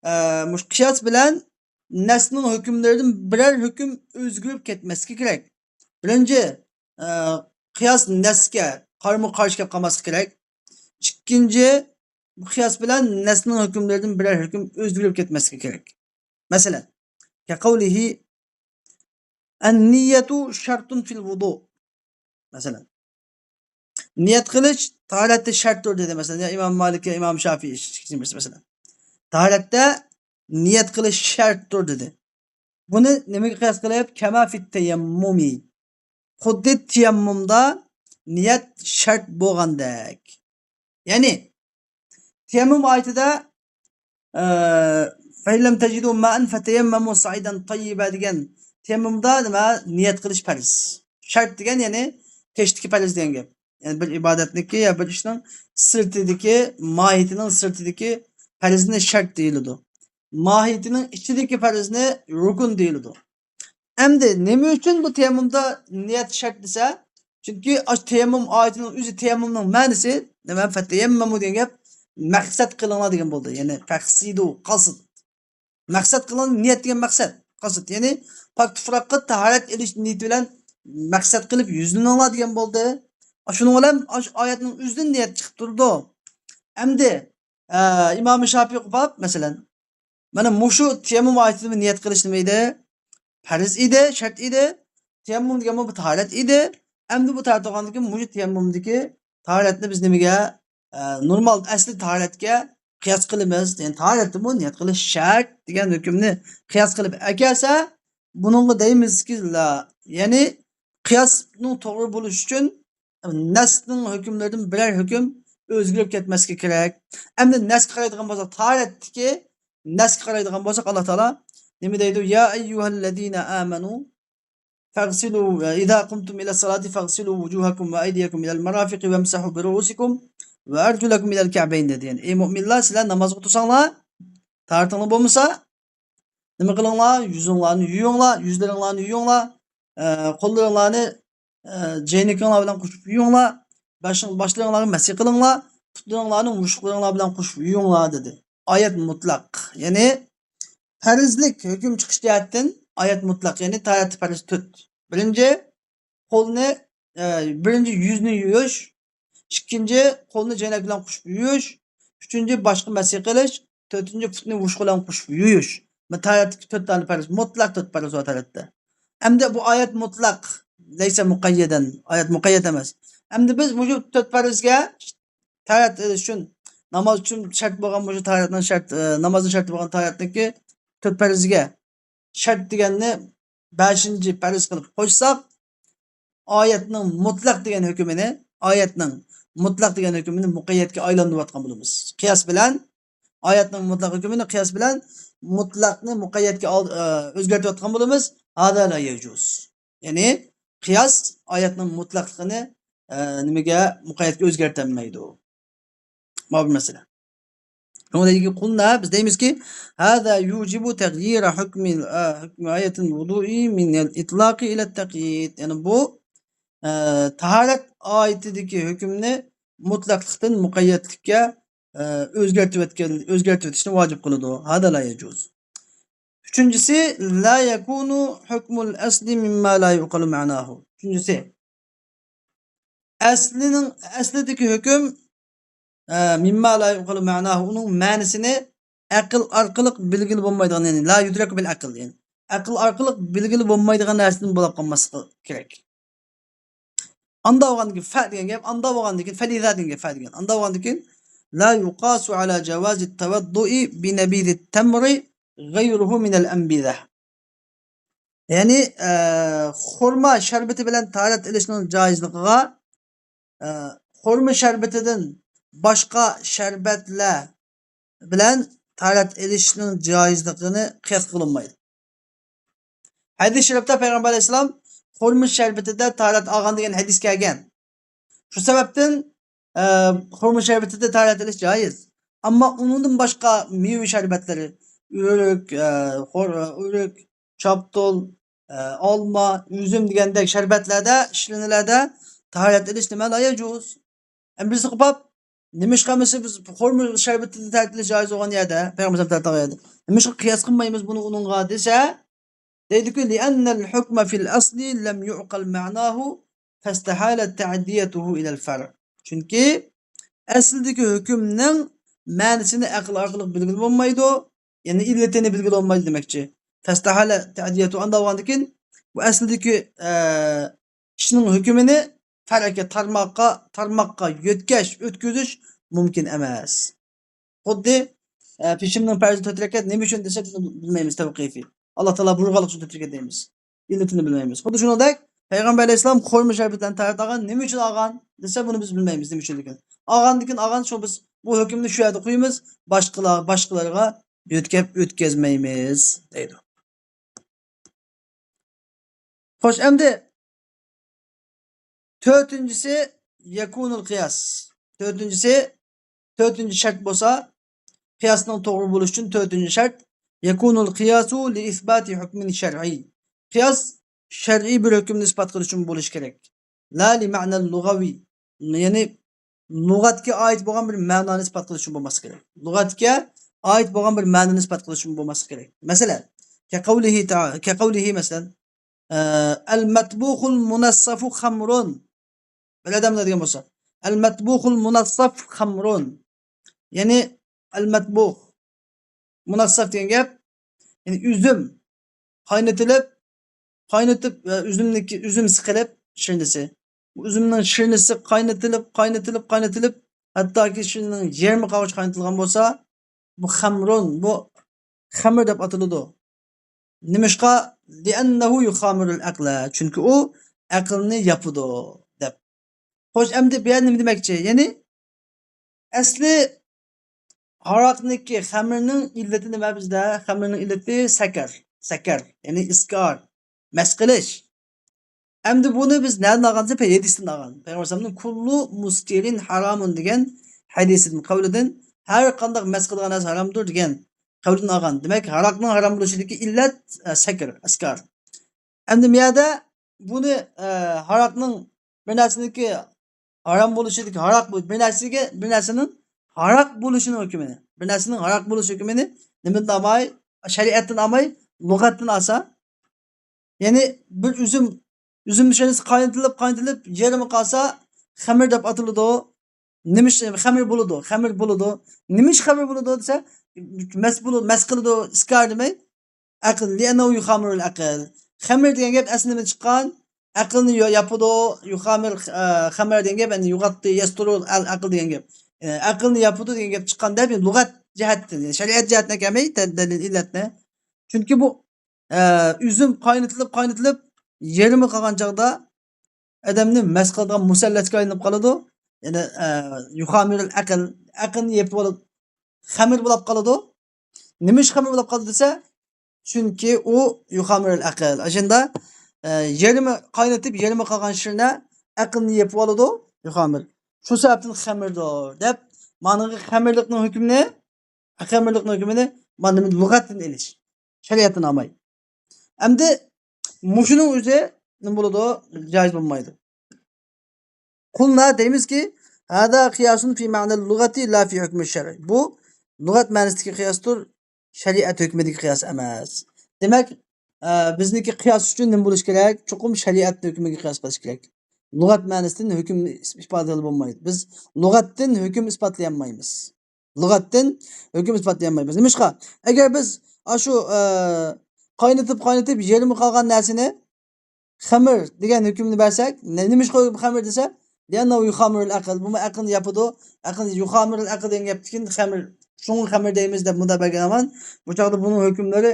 ئە، مۇشۇ قىياس بىلەن نەسنىڭ ھۆكۈملىرىدىن بىرەر ھۆكۈم ئۆزگىرىپ كەتمەسلىكى كېرەك. بىرىنچى، ئە، قىياس نەسكە قارمۇ قارشى كەپ قالماسلىقى كېرەك. ئىككىنچى، قىياس بىلەن نەسنىڭ ھۆكۈملىرىدىن بىرەر ھۆكۈم ئۆزگىرىپ كەتمەسلىكى كېرەك. مەسىلەن، كقوله النية شرط في الوضوء. مەسىلەن، نىيەت قىلىش تاھارەتتە شەرتتۇر دېدى. مەسىلەن، يا ئىمام مالىك، يا ئىمام شافىئى، مەسىلەن، تاھارەتتە نىيەت قىلىش شەرتتۇر دېدى. بۇنى نېمىگە قىياس قىلىپ؟ كما في التيمم. خۇددى تەيەممۇمدا نىيەت شەرت بولغاندەك. يەنى، تەيەممۇم ئايىتىدە، ئە، فإن لم تجدوا ماء فتيمموا صعيدا طيبا دېگەن تەيەممۇمدا نېمە؟ نىيەت قىلىش پەرز. شەرت دېگەن، يەنى، پېشتىكى پەرز دېگەن گەپ. يەنى بىر ئىبادەتنىكى يا بىر ئىشنىڭ سىرتىدىكى، ماھىيىتىنىڭ سىرتىدىكى پەرزنى شەرت دېيىلىدۇ. ماھىيىتىنىڭ ئىچىدىكى پەرزنى رۇكۇن دېيىلىدۇ. ئەمدى نېمە ئۈچۈن بۇ تەيەممۇمدا نىيەت شەرت دېسە، چۈنكى ئاشۇ تەيەممۇم ئايىتىنىڭ ئۆزى، تەيەممۇمنىڭ مەنىسى نېمە؟ فتيمموا دېگەن گەپ مەقسەت قىلىڭلار دېگەن بولدى. يەنى فاقصدوا، قاصد. مەقسەت قىلىڭ، نىيەت دېگەن مەقسەت، قەسد. يەنى پاك تۇپراققا تاھارەت ئېلىش نىيىتى بىلەن مەقسەت قىلىپ يۈزلىنىڭلار دېگەن بولدى. شۇنىڭ بىلەن ئاشۇ ئايەتنىڭ ئۆزىدىن نىيەت چىقىپ تۇرىدۇ. ئەمدى، ئە، ئىمام شاپىئىغا باپ، مەسىلەن، مانا مۇشۇ تەيەممۇم ئايىتىدىمۇ نىيەت قىلىش نېمە ئىدى؟ پەرز ئىدى، شەرت ئىدى. تەيەممۇم دېگەنمۇ بۇ تاھارەت ئىدى. ئەمدى بۇ تاھارەت بولغاندىن كېيىن مۇشۇ تەيەممۇمدىكى تاھارەتنى بىز نېمىگە، ئە، نورمال ئەسلى تاھارەتكە قىياس قىلىمىز. يەنى تاھارەتتىمۇ نىيەت قىلىش شەرت دېگەن ھۆكۈمنى قىياس قىلىپ ئەكەلسە، بۇنىڭغا دەيمىزكى، لا. يەنى قىياسنىڭ توغرا بولۇشى ئۈچۈن نەسنىڭ ھۆكۈملىرىدىن بىرەر ھۆكۈم ئۆزگىرىپ كەتمەسلىكى كېرەك. ئەمدى نەسكە قارايدىغان بولساق، تاھارەتتىكى نەسكە قارايدىغان بولساق، ئاللا تائالا نېمە دەيدۇ؟ يا أيها الذين آمنوا فاغسلوا، إذا قمتم إلى الصلاة فاغسلوا وجوهكم وأيديكم إلى المرافق وامسحوا برؤوسكم وأرجلكم إلى الكعبين دېدى. يەنى، ئەي مۆمىنلەر، سىلەر نامازغا تۇرساڭلار، تاھارىتىڭلار بولمىسا، نېمە قىلىڭلار؟ يۈزۈڭلارنى يۇيۇڭلار، يۈزلىرىڭلارنى يۇيۇڭلار، ئە، قوللىرىڭلارنى، ئە، جەينىكىڭلار بىلەن قوشۇپ يۇيۇڭلار، باش-، باشلىرىڭلارغا مەسىھ قىلىڭلار، پۇتلىرىڭلارنى مۇشۇقلىرىڭلار بىلەن قوشۇپ يۇيۇڭلار دېدى. ئايەت مۇتلەق. يەنى پەرزلىك ھۆكۈم چىقىش جەھەتتىن ئايەت مۇتلەق. يەنى تاھارەت پەرز تۆت. بىرىنچى، قولنى، ئە، بىرىنچى يۈزنى يۇيۇش، ئىككىنچى قولنى جەينەك بىلەن قوشۇپ يۇيۇش، ئۈچىنچى باشقا مەسىھ قىلىش، تۆتىنچى پۇتنى مۇشۇق بىلەن قوشۇپ يۇيۇش. تاھارەتتىكى تۆت دانە پەرز، مۇتلەق تۆت پەرز بار تاھارەتتە. ئەمدى بۇ ئايەت مۇتلەق، لەيسە مۇقەييەدەن، ئايەت مۇقەييەت ئەمەس. ئەمدى بىز مۇشۇ تۆت پەرزگە تاھارەت ئېلىش ئۈچۈن، ناماز ئۈچۈن شەرت بولغان مۇشۇ تاھارەتنىڭ شەرت، ئە، نامازنىڭ شەرتى بولغان تاھارەتنىڭكى تۆت پەرزگە شەرت دېگەننى بەشىنچى پەرز قىلىپ قوشساق، ئايەتنىڭ مۇتلەق دېگەن ھۆكمىنى، ئايەتنىڭ مۇتلەق دېگەن ھۆكمىنى مۇقەييەتكە ئايلاندۇرۇۋاتقان بولىمىز. قىياس بىلەن، ئايەتنىڭ مۇتلەق ھۆكمىنى قىياس بىلەن مۇتلەقنى مۇقەييەتكە ئال-، ئە، ئۆزگەرتىۋاتقان بولىمىز. ھازا لا يەجۇز. يەنى قىياس ئايەتنىڭ مۇتلەقلىقىنى، ئە، نېمىگە، مۇقەييەتكە ئۆزگەرتەلمەيدۇ. ماۋۇ بىر مەسىلە. شۇنىڭدىن كېيىن قۇلنا، بىز دەيمىزكى، ھازا يۇجىبۇ تەغيىرە ھۆكمى، ئە، ھۆكمى ئايەتىل ۋۇدۇئى مىنەل ئىتلاقى ئىلەت تەقيىد. يەنى بۇ، ئە، تاھارەت ئايىتىدىكى ھۆكۈمنى مۇتلەقلىقتىن مۇقەييەتلىككە، ئە، ئۆزگەرتىۋەتكەن، ئۆزگەرتىۋېتىشنى ۋاجىپ قىلىدۇ. ھازا لا يەجۇز. ئۈچىنچىسى، لا يەكۇنۇ ھۆكمۇل ئەسلى مىمما لا يۇقالۇ مەناھۇ. ئۈچىنچىسى، ئەسلىنىڭ، ئەسلىدىكى ھۆكۈم، ئە، مىمما لا يۇقالۇ مەناھۇ، ئۇنىڭ مەنىسىنى ئەقىل ئارقىلىق بىلگىلى بولمايدىغان، يەنى لا يۇدرەكۇ بىل ئەقىل، يەنى ئەقىل ئارقىلىق بىلگىلى بولمايدىغان نەرسىدىن بولۇپ قالماسلىقى كېرەك. ئاندا بولغاندىن كېيىن فە دېگەن گەپ، ئاندا بولغاندىن كېيىن فەلىزا دېگەن گەپ، فە دېگەن. ئاندا بولغاندىن كېيىن لا يۇقاسۇ ئالا جاۋازى تەۋەددۇئى بىنەبىزى تەمرى غەيرۇھۇ مىنەل ئەنبىزە. يەنى، ئە، خورما شەربىتى بىلەن تاھارەت ئېلىشنىڭ جايىزلىقىغا، ئە، خورما شەربىتىدىن باشقا شەربەتلەر بىلەن تاھارەت ئېلىشنىڭ جايىزلىقىنى قىياس قىلىنمايدۇ. ھەدىس شەرىپتە پەيغەمبەر ئەلەيھىسسالام خورما شەربىتىدە تاھارەت ئالغان دېگەن ھەدىس كەلگەن. شۇ سەۋەبتىن، ئە، خورما شەربىتىدە تاھارەت ئېلىش جايىز. ئەمما ئۇنىڭدىن باشقا مېۋە شەربەتلىرى، ئۆرۈك، ئە، خور-، ئۆرۈك، شاپتۇل، ئە، ئالما، ئۈزۈم دېگەندەك شەربەتلەردە، شىرنىلەردە تاھارەت ئېلىش نېمە؟ لا يەجۇز. ئەمدى بىز قوپاپ، نېمىشقا مەسىلەن بىز خورما شەربىتىدە تاھارەت ئېلىش جايىز بولغان يەردە، پەيغەمبەر تارتىلغان يەردە، نېمىشقا قىياس قىلمايمىز بۇنى ئۇنىڭغا دېسە، دەيدۇكى، لىئەننەل ھۆكمە فىل ئەسلى لەم يۇقەل مەناھۇ فەستەھالە تەئدىيەتۇھۇ ئىلەل فەرئ. چۈنكى ئەسلىدىكى ھۆكۈمنىڭ مەنىسىنى ئەقىل ئارقىلىق بىلگىلى بولمايدۇ، يەنى ئىللىتىنى بىلگىلى بولمايدۇ دېمەكچى. فەستەھالە تەئدىيەتۇ، ئاندا بولغاندىكىن بۇ ئەسلىدىكى، ئە، ئىشنىڭ ھۆكمىنى پەرئگە، تارماققا، تارماققا يۆتكەش، ئۆتكۈزۈش مۇمكىن ئەمەس. خۇددى، ئە، پېشىمنىڭ پەرزى تۆت رەكەت نېمە ئۈچۈن دېسە، بىز بىلمەيمىز تەۋقىفى. ئاللا تائالا بۇيرۇغانلىق ئۈچۈن تۆت رەكەت دەيمىز. ئىللىتىنى بىلمەيمىز. خۇددى شۇنىڭدەك پەيغەمبەر ئەلەيھىسسالام خورما شەربىتىدىن تاھارەت ئالغان، نېمە ئۈچۈن ئالغان دېسە، بۇنى بىز بىلمەيمىز، نېمە ئۈچۈنلۈكىنى. ئالغاندىكىن ئالغان، شۇ بىز بۇ ھۆكۈمنى شۇ يەردە قويىمىز، باشقىلار، باشقىلارغا يۆتكەپ ئۆتكەزمەيمىز دەيدۇ. خوش، ئەمدى تۆتىنچىسى يەكۇنۇل قىياس. تۆتىنچىسى، تۆتىنچى شەرت بولسا، قىياسنىڭ توغرا بولۇشى ئۈچۈن تۆتىنچى شەرت، يەكۇنۇل قىياسۇ لىئىسباتى ھۆكمىن شەرئىي. قىياس شەرئىي بىر ھۆكۈمنى ئىسپات قىلىش ئۈچۈن بولۇشى كېرەك. لا لىمەنەل لۇغەۋى. يەنى لۇغەتكە ئائىت بولغان بىر مەنانى ئىسپات قىلىش ئۈچۈن بولماسلىقى كېرەك. لۇغەتكە ئائىت بولغان بىر مەنىنى ئىسپات قىلىش ئۈچۈن بولماسلىقى كېرەك. مەسىلەن، كەقەۋلىھى تائا-، كەقەۋلىھى مەسىلەن، ئە، ئەل مەتبۇخۇل مۇنەسسەفۇ خەمرۇن. بىر ئادەملەر دېگەن بولسا، ئەل مەتبۇخۇل مۇنەسسەف خەمرۇن. يەنى ئەل مەتبۇخ، مۇنەسسەف دېگەن گەپ، يەنى ئۈزۈم قاينىتىلىپ، قاينىتىپ، ئە، ئۈزۈمنىكى، ئۈزۈم سىقىلىپ، شىرنىسى. بۇ ئۈزۈمنىڭ شىرنىسى قاينىتىلىپ، قاينىتىلىپ، قاينىتىلىپ، ھەتتاكى شىرنىنىڭ يېرىمى قالغۇچە قاينىتىلغان بولسا، بۇ خەمرۇن، بۇ خەمىر دەپ ئاتىلىدۇ. نېمىشقا؟ لىئەننەھۇ يۇخامىرۇل ئەقلە. چۈنكى ئۇ ئەقىلنى ياپىدۇ، دەپ. خوش، ئەمدى بۇ يەردە نېمە دېمەكچى؟ يەنى ئەسلى ھاراقنىڭكى خەمىرنىڭ ئىللىتى نېمە بىزدە؟ خەمىرنىڭ ئىللىتى سەكەر. سەكەر، يەنى ئىسكار، مەست قىلىش. ئەمدى بۇنى بىز نەدىن ئالغان دېسە، ھەدىستىن ئالغان. پەيغەمبەر ئەلەيھىسسالامنىڭ كۇللۇ مۇسكىرىن ھارامۇن دېگەن ھەدىسىدىن، قەۋلىدىن، ھەر قانداق مەست قىلىدىغان نەرسە ھارامدۇر دېگەن قەۋلىدىن ئالغان. دېمەك، ھاراقنىڭ ھارام بولۇشىدىكى ئىللەت، ئە، سەكر، ئىسكار. ئەمدى بۇ يەردە بۇنى، ئە، ھاراقنىڭ بىر نەرسىنىڭكى ھارام بولۇشىدىكى، ھاراق بۇ بىر نەرسىگە، بىر نەرسىنىڭ ھاراق بولۇشىنىڭ ھۆكمىنى، بىر نەرسىنىڭ ھاراق بولۇش ھۆكمىنى نېمىدىن ئالماي، شەرىئەتتىن ئالماي، لۇغەتتىن ئالسا، يەنى بىر ئۈزۈم، ئۈزۈم شىرنىسى قاينىتىلىپ، قاينىتىلىپ، يېرىمى قالسا، خەمىر دەپ ئاتىلىدۇ. نېمىش خەمىر بولىدۇ، خەمىر بولىدۇ. نېمىش خەمىر بولىدۇ دېسە، مەست بولۇ-، مەست قىلىدۇ، ئىسكار دېمەي، ئەقىل، لىئەننەھۇ يۇخامىرۇل ئەقىل. خەمىر دېگەن گەپ ئەسلى نېمىدىن چىققان؟ ئەقىلنى يو-، ياپىدۇ، يۇخامىر، ئە، خەمەر دېگەن گەپ، يەنى يۇغاتتى، يەستۇرۇل ئەقىل دېگەن گەپ. ئە، ئەقىلنى ياپىدۇ دېگەن گەپ چىققان دەپ، لۇغەت جەھەتتىن، يەنى شەرىئەت جەھەتتىن كەلمەي، دە-، دەلىل ئىللەتنى. چۈنكى بۇ، ئە، ئۈزۈم قاينىتىلىپ، قاينىتىلىپ، يېرىمى قالغان چاغدا ئادەمنى مەست قىلىدىغان مۇسەللەسكە ئايلىنىپ قالىدۇ. يەنى، ئە، يۇخامىرۇل ئەقىل، ئەقىلنى يېپىۋالىدۇ، خەمىر بولاپ قالىدۇ. نېمە ئۈچۈن خەمىر بولاپ قالىدۇ دېسە، چۈنكى ئۇ يۇخامىرۇل ئەقىل. ئاشۇندا، ئە، يېرىمى قاينىتىپ، يېرىمى قالغان شىرنە ئەقىلنى يېپىۋالىدۇ، يۇخامىر. شۇ سەۋەبتىن خەمىردۇر دەپ، مانىڭغا خەمىرلىقنىڭ ھۆكمىنى، خەمىرلىقنىڭ ھۆكمىنى مانا لۇغەتتىن ئېلىش، شەرىئەتتىن ئالماي. ئەمدى مۇشۇنىڭ ئۆزى نېمە بولىدۇ؟ جايىز بولمايدۇ. قۇلنا دەيمىزكى، ھازا قىياسۇن فى مەنەل لۇغەتى لا فى ھۆكمى شەرئى. بۇ لۇغەت مەنىسىدىكى قىياستۇر، شەرىئەت ھۆكمىدىكى قىياس ئەمەس. دېمەك، ئە، بىزنىڭكى قىياس ئۈچۈن نېمە بولۇش كېرەك؟ چوقۇم شەرىئەت ھۆكمىگە قىياس قىلىش كېرەك. لۇغەت مەنىسىدىن ھۆكۈم ئىس-، ئىپادىلەپ بولمايدۇ. بىز لۇغەتتىن ھۆكۈم ئىسپاتلىيالمايمىز. لۇغەتتىن ھۆكۈم ئىسپاتلىيالمايمىز. نېمىشقا؟ ئەگەر بىز ئاشۇ، ئە، قاينىتىپ، قاينىتىپ، يېرىمى قالغان نەرسىنى خەمىر دېگەن ھۆكۈمنى بەرسەك، نە-، نېمىشقا خەمىر دېسە، لىئەننەھۇ يۇخامىرۇل ئەقىل، بۇمۇ ئەقىلنى ياپىدۇ، ئەقىل يۇخامىرۇل ئەقىل دېگەن گەپتىكىن خەمىر، شۇڭا خەمىر دەيمىز دەپ مۇنداق بەرگەن ھامان، بۇ چاغدا بۇنىڭ ھۆكۈملىرى،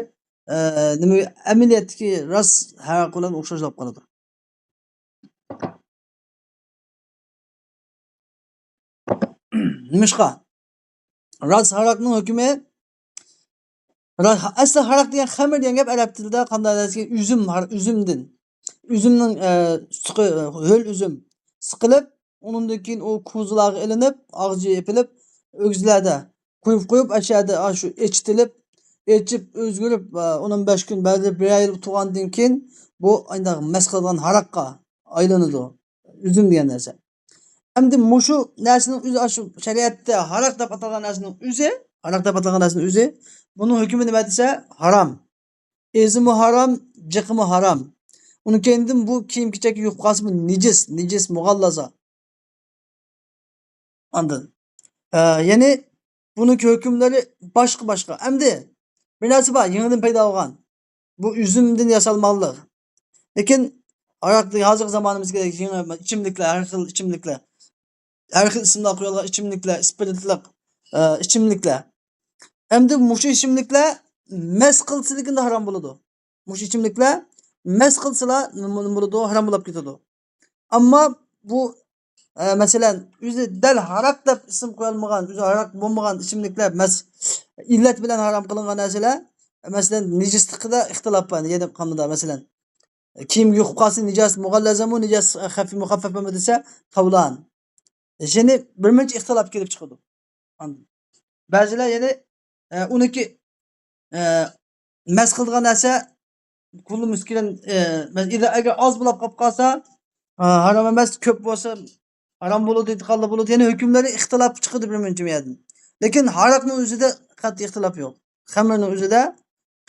ئە، نېمە، ئەمەلىيەتتىكى راست ھەرەق بىلەن ئوخشاش بولۇپ قالىدۇ. نېمىشقا؟ راست ھاراقنىڭ ھۆكمى، را-، ئەسلى ھاراق دېگەن خەمىر دېگەن گەپ ئەرەب تىلىدا قانداق دېسە، ئۈزۈم، ھار-، ئۈزۈمدىن. ئۈزۈمنىڭ، ئە، سۇقى، ھۆل ئۈزۈم سىقىلىپ، ئۇنىڭدىن كېيىن ئۇ كوزىلارغا ئېلىنىپ، ئاغجى ئېپىلىپ، ئۆگزىلەردە قويۇپ قويۇپ، ئاشۇ يەردە ئاشۇ ئېچىتىلىپ، ئېچىپ ئۆزگىرىپ، ئە، ئون بەش كۈن، بەزىلەر بىر يىل تۇرغاندىن كېيىن بۇ ئانداق مەست قىلىدىغان ھاراققا ئايلىنىدۇ. ئۈزۈم دېگەن نەرسە. ئەمدى مۇشۇ نەرسىنىڭ ئۆزى ئاشۇ شەرىئەتتە ھاراق دەپ ئاتالغان نەرسىنىڭ ئۆزى، ھاراق دەپ ئاتالغان نەرسىنىڭ ئۆزى، بۇنىڭ ھۆكمى نېمە دېسە، ھارام. ئېزىمۇ ھارام، جىقىمۇ ھارام. ئۇنىڭ كەينىدىن بۇ كىيىم-كېچەككە يۇقۇپ قالسا، بۇ نىجىس، نىجىس مۇغاللازا. ئاندىن، ئە، يەنى بۇنىڭ ھۆكۈملىرى باشقا-باشقا. ئەمدى بىر نەرسە بار، يېڭىدىن پەيدا بولغان. بۇ ئۈزۈمدىن ياسالمىغانلىق. لېكىن ھاراق دېگەن ھازىرقى زامانىمىزدىكى يېڭى ئىچىملىكلەر، ھەر خىل ئىچىملىكلەر. ھەر خىل ئىسىملار قويۇلغان ئىچىملىكلەر، ئىسپىرتلىق، ئە، ئىچىملىكلەر. ئەمدى مۇشۇ ئىچىملىكلەر مەست قىلسىلىكىندا ھارام بولىدۇ. مۇشۇ ئىچىملىكلەر مەست قىلسىلا نېمە بولىدۇ؟ ھارام بولۇپ كېتىدۇ. ئەمما بۇ، ئە، مەسىلەن، ئۆزى دەل ھاراق دەپ ئىسىم قويالمىغان، ئۆزى ھاراق بولمىغان ئىچىملىكلەر مەس-، ئىللەت بىلەن ھارام قىلىنغان نەرسىلەر، مەسىلەن، نىجىسلىقىدا ئىختىلاپ بار. يەنە قانداق، مەسىلەن، كىيىمگە يۇقۇپ قالسا نىجاس مۇغەللەزمۇ، نىجاس خەفىي مۇخەففەفمۇ دېسە، قەۋلان. يەنى بىر مۇنچە ئىختىلاپ كېلىپ چىقىدۇ. بەزىلەر يەنى، ئە، ئۇنىڭكى، ئە، مەس قىلىدىغان نەرسە كۇللۇ مۇسكىرىن، ئە، مەس-، ئىدا-، ئەگەر ئاز بولاپ قاپ قالسا، ئە، ھارام ئەمەس، كۆپ بولسا ھارام بولىدۇ، ئېتىقادلىق بولىدۇ. يەنى ھۆكۈملىرى ئىختىلاپ چىقىدۇ بىر مۇنچە يەردىن. لېكىن ھاراقنىڭ ئۆزىدە قەتئىي ئىختىلاپ يوق. خەمىرنىڭ ئۆزىدە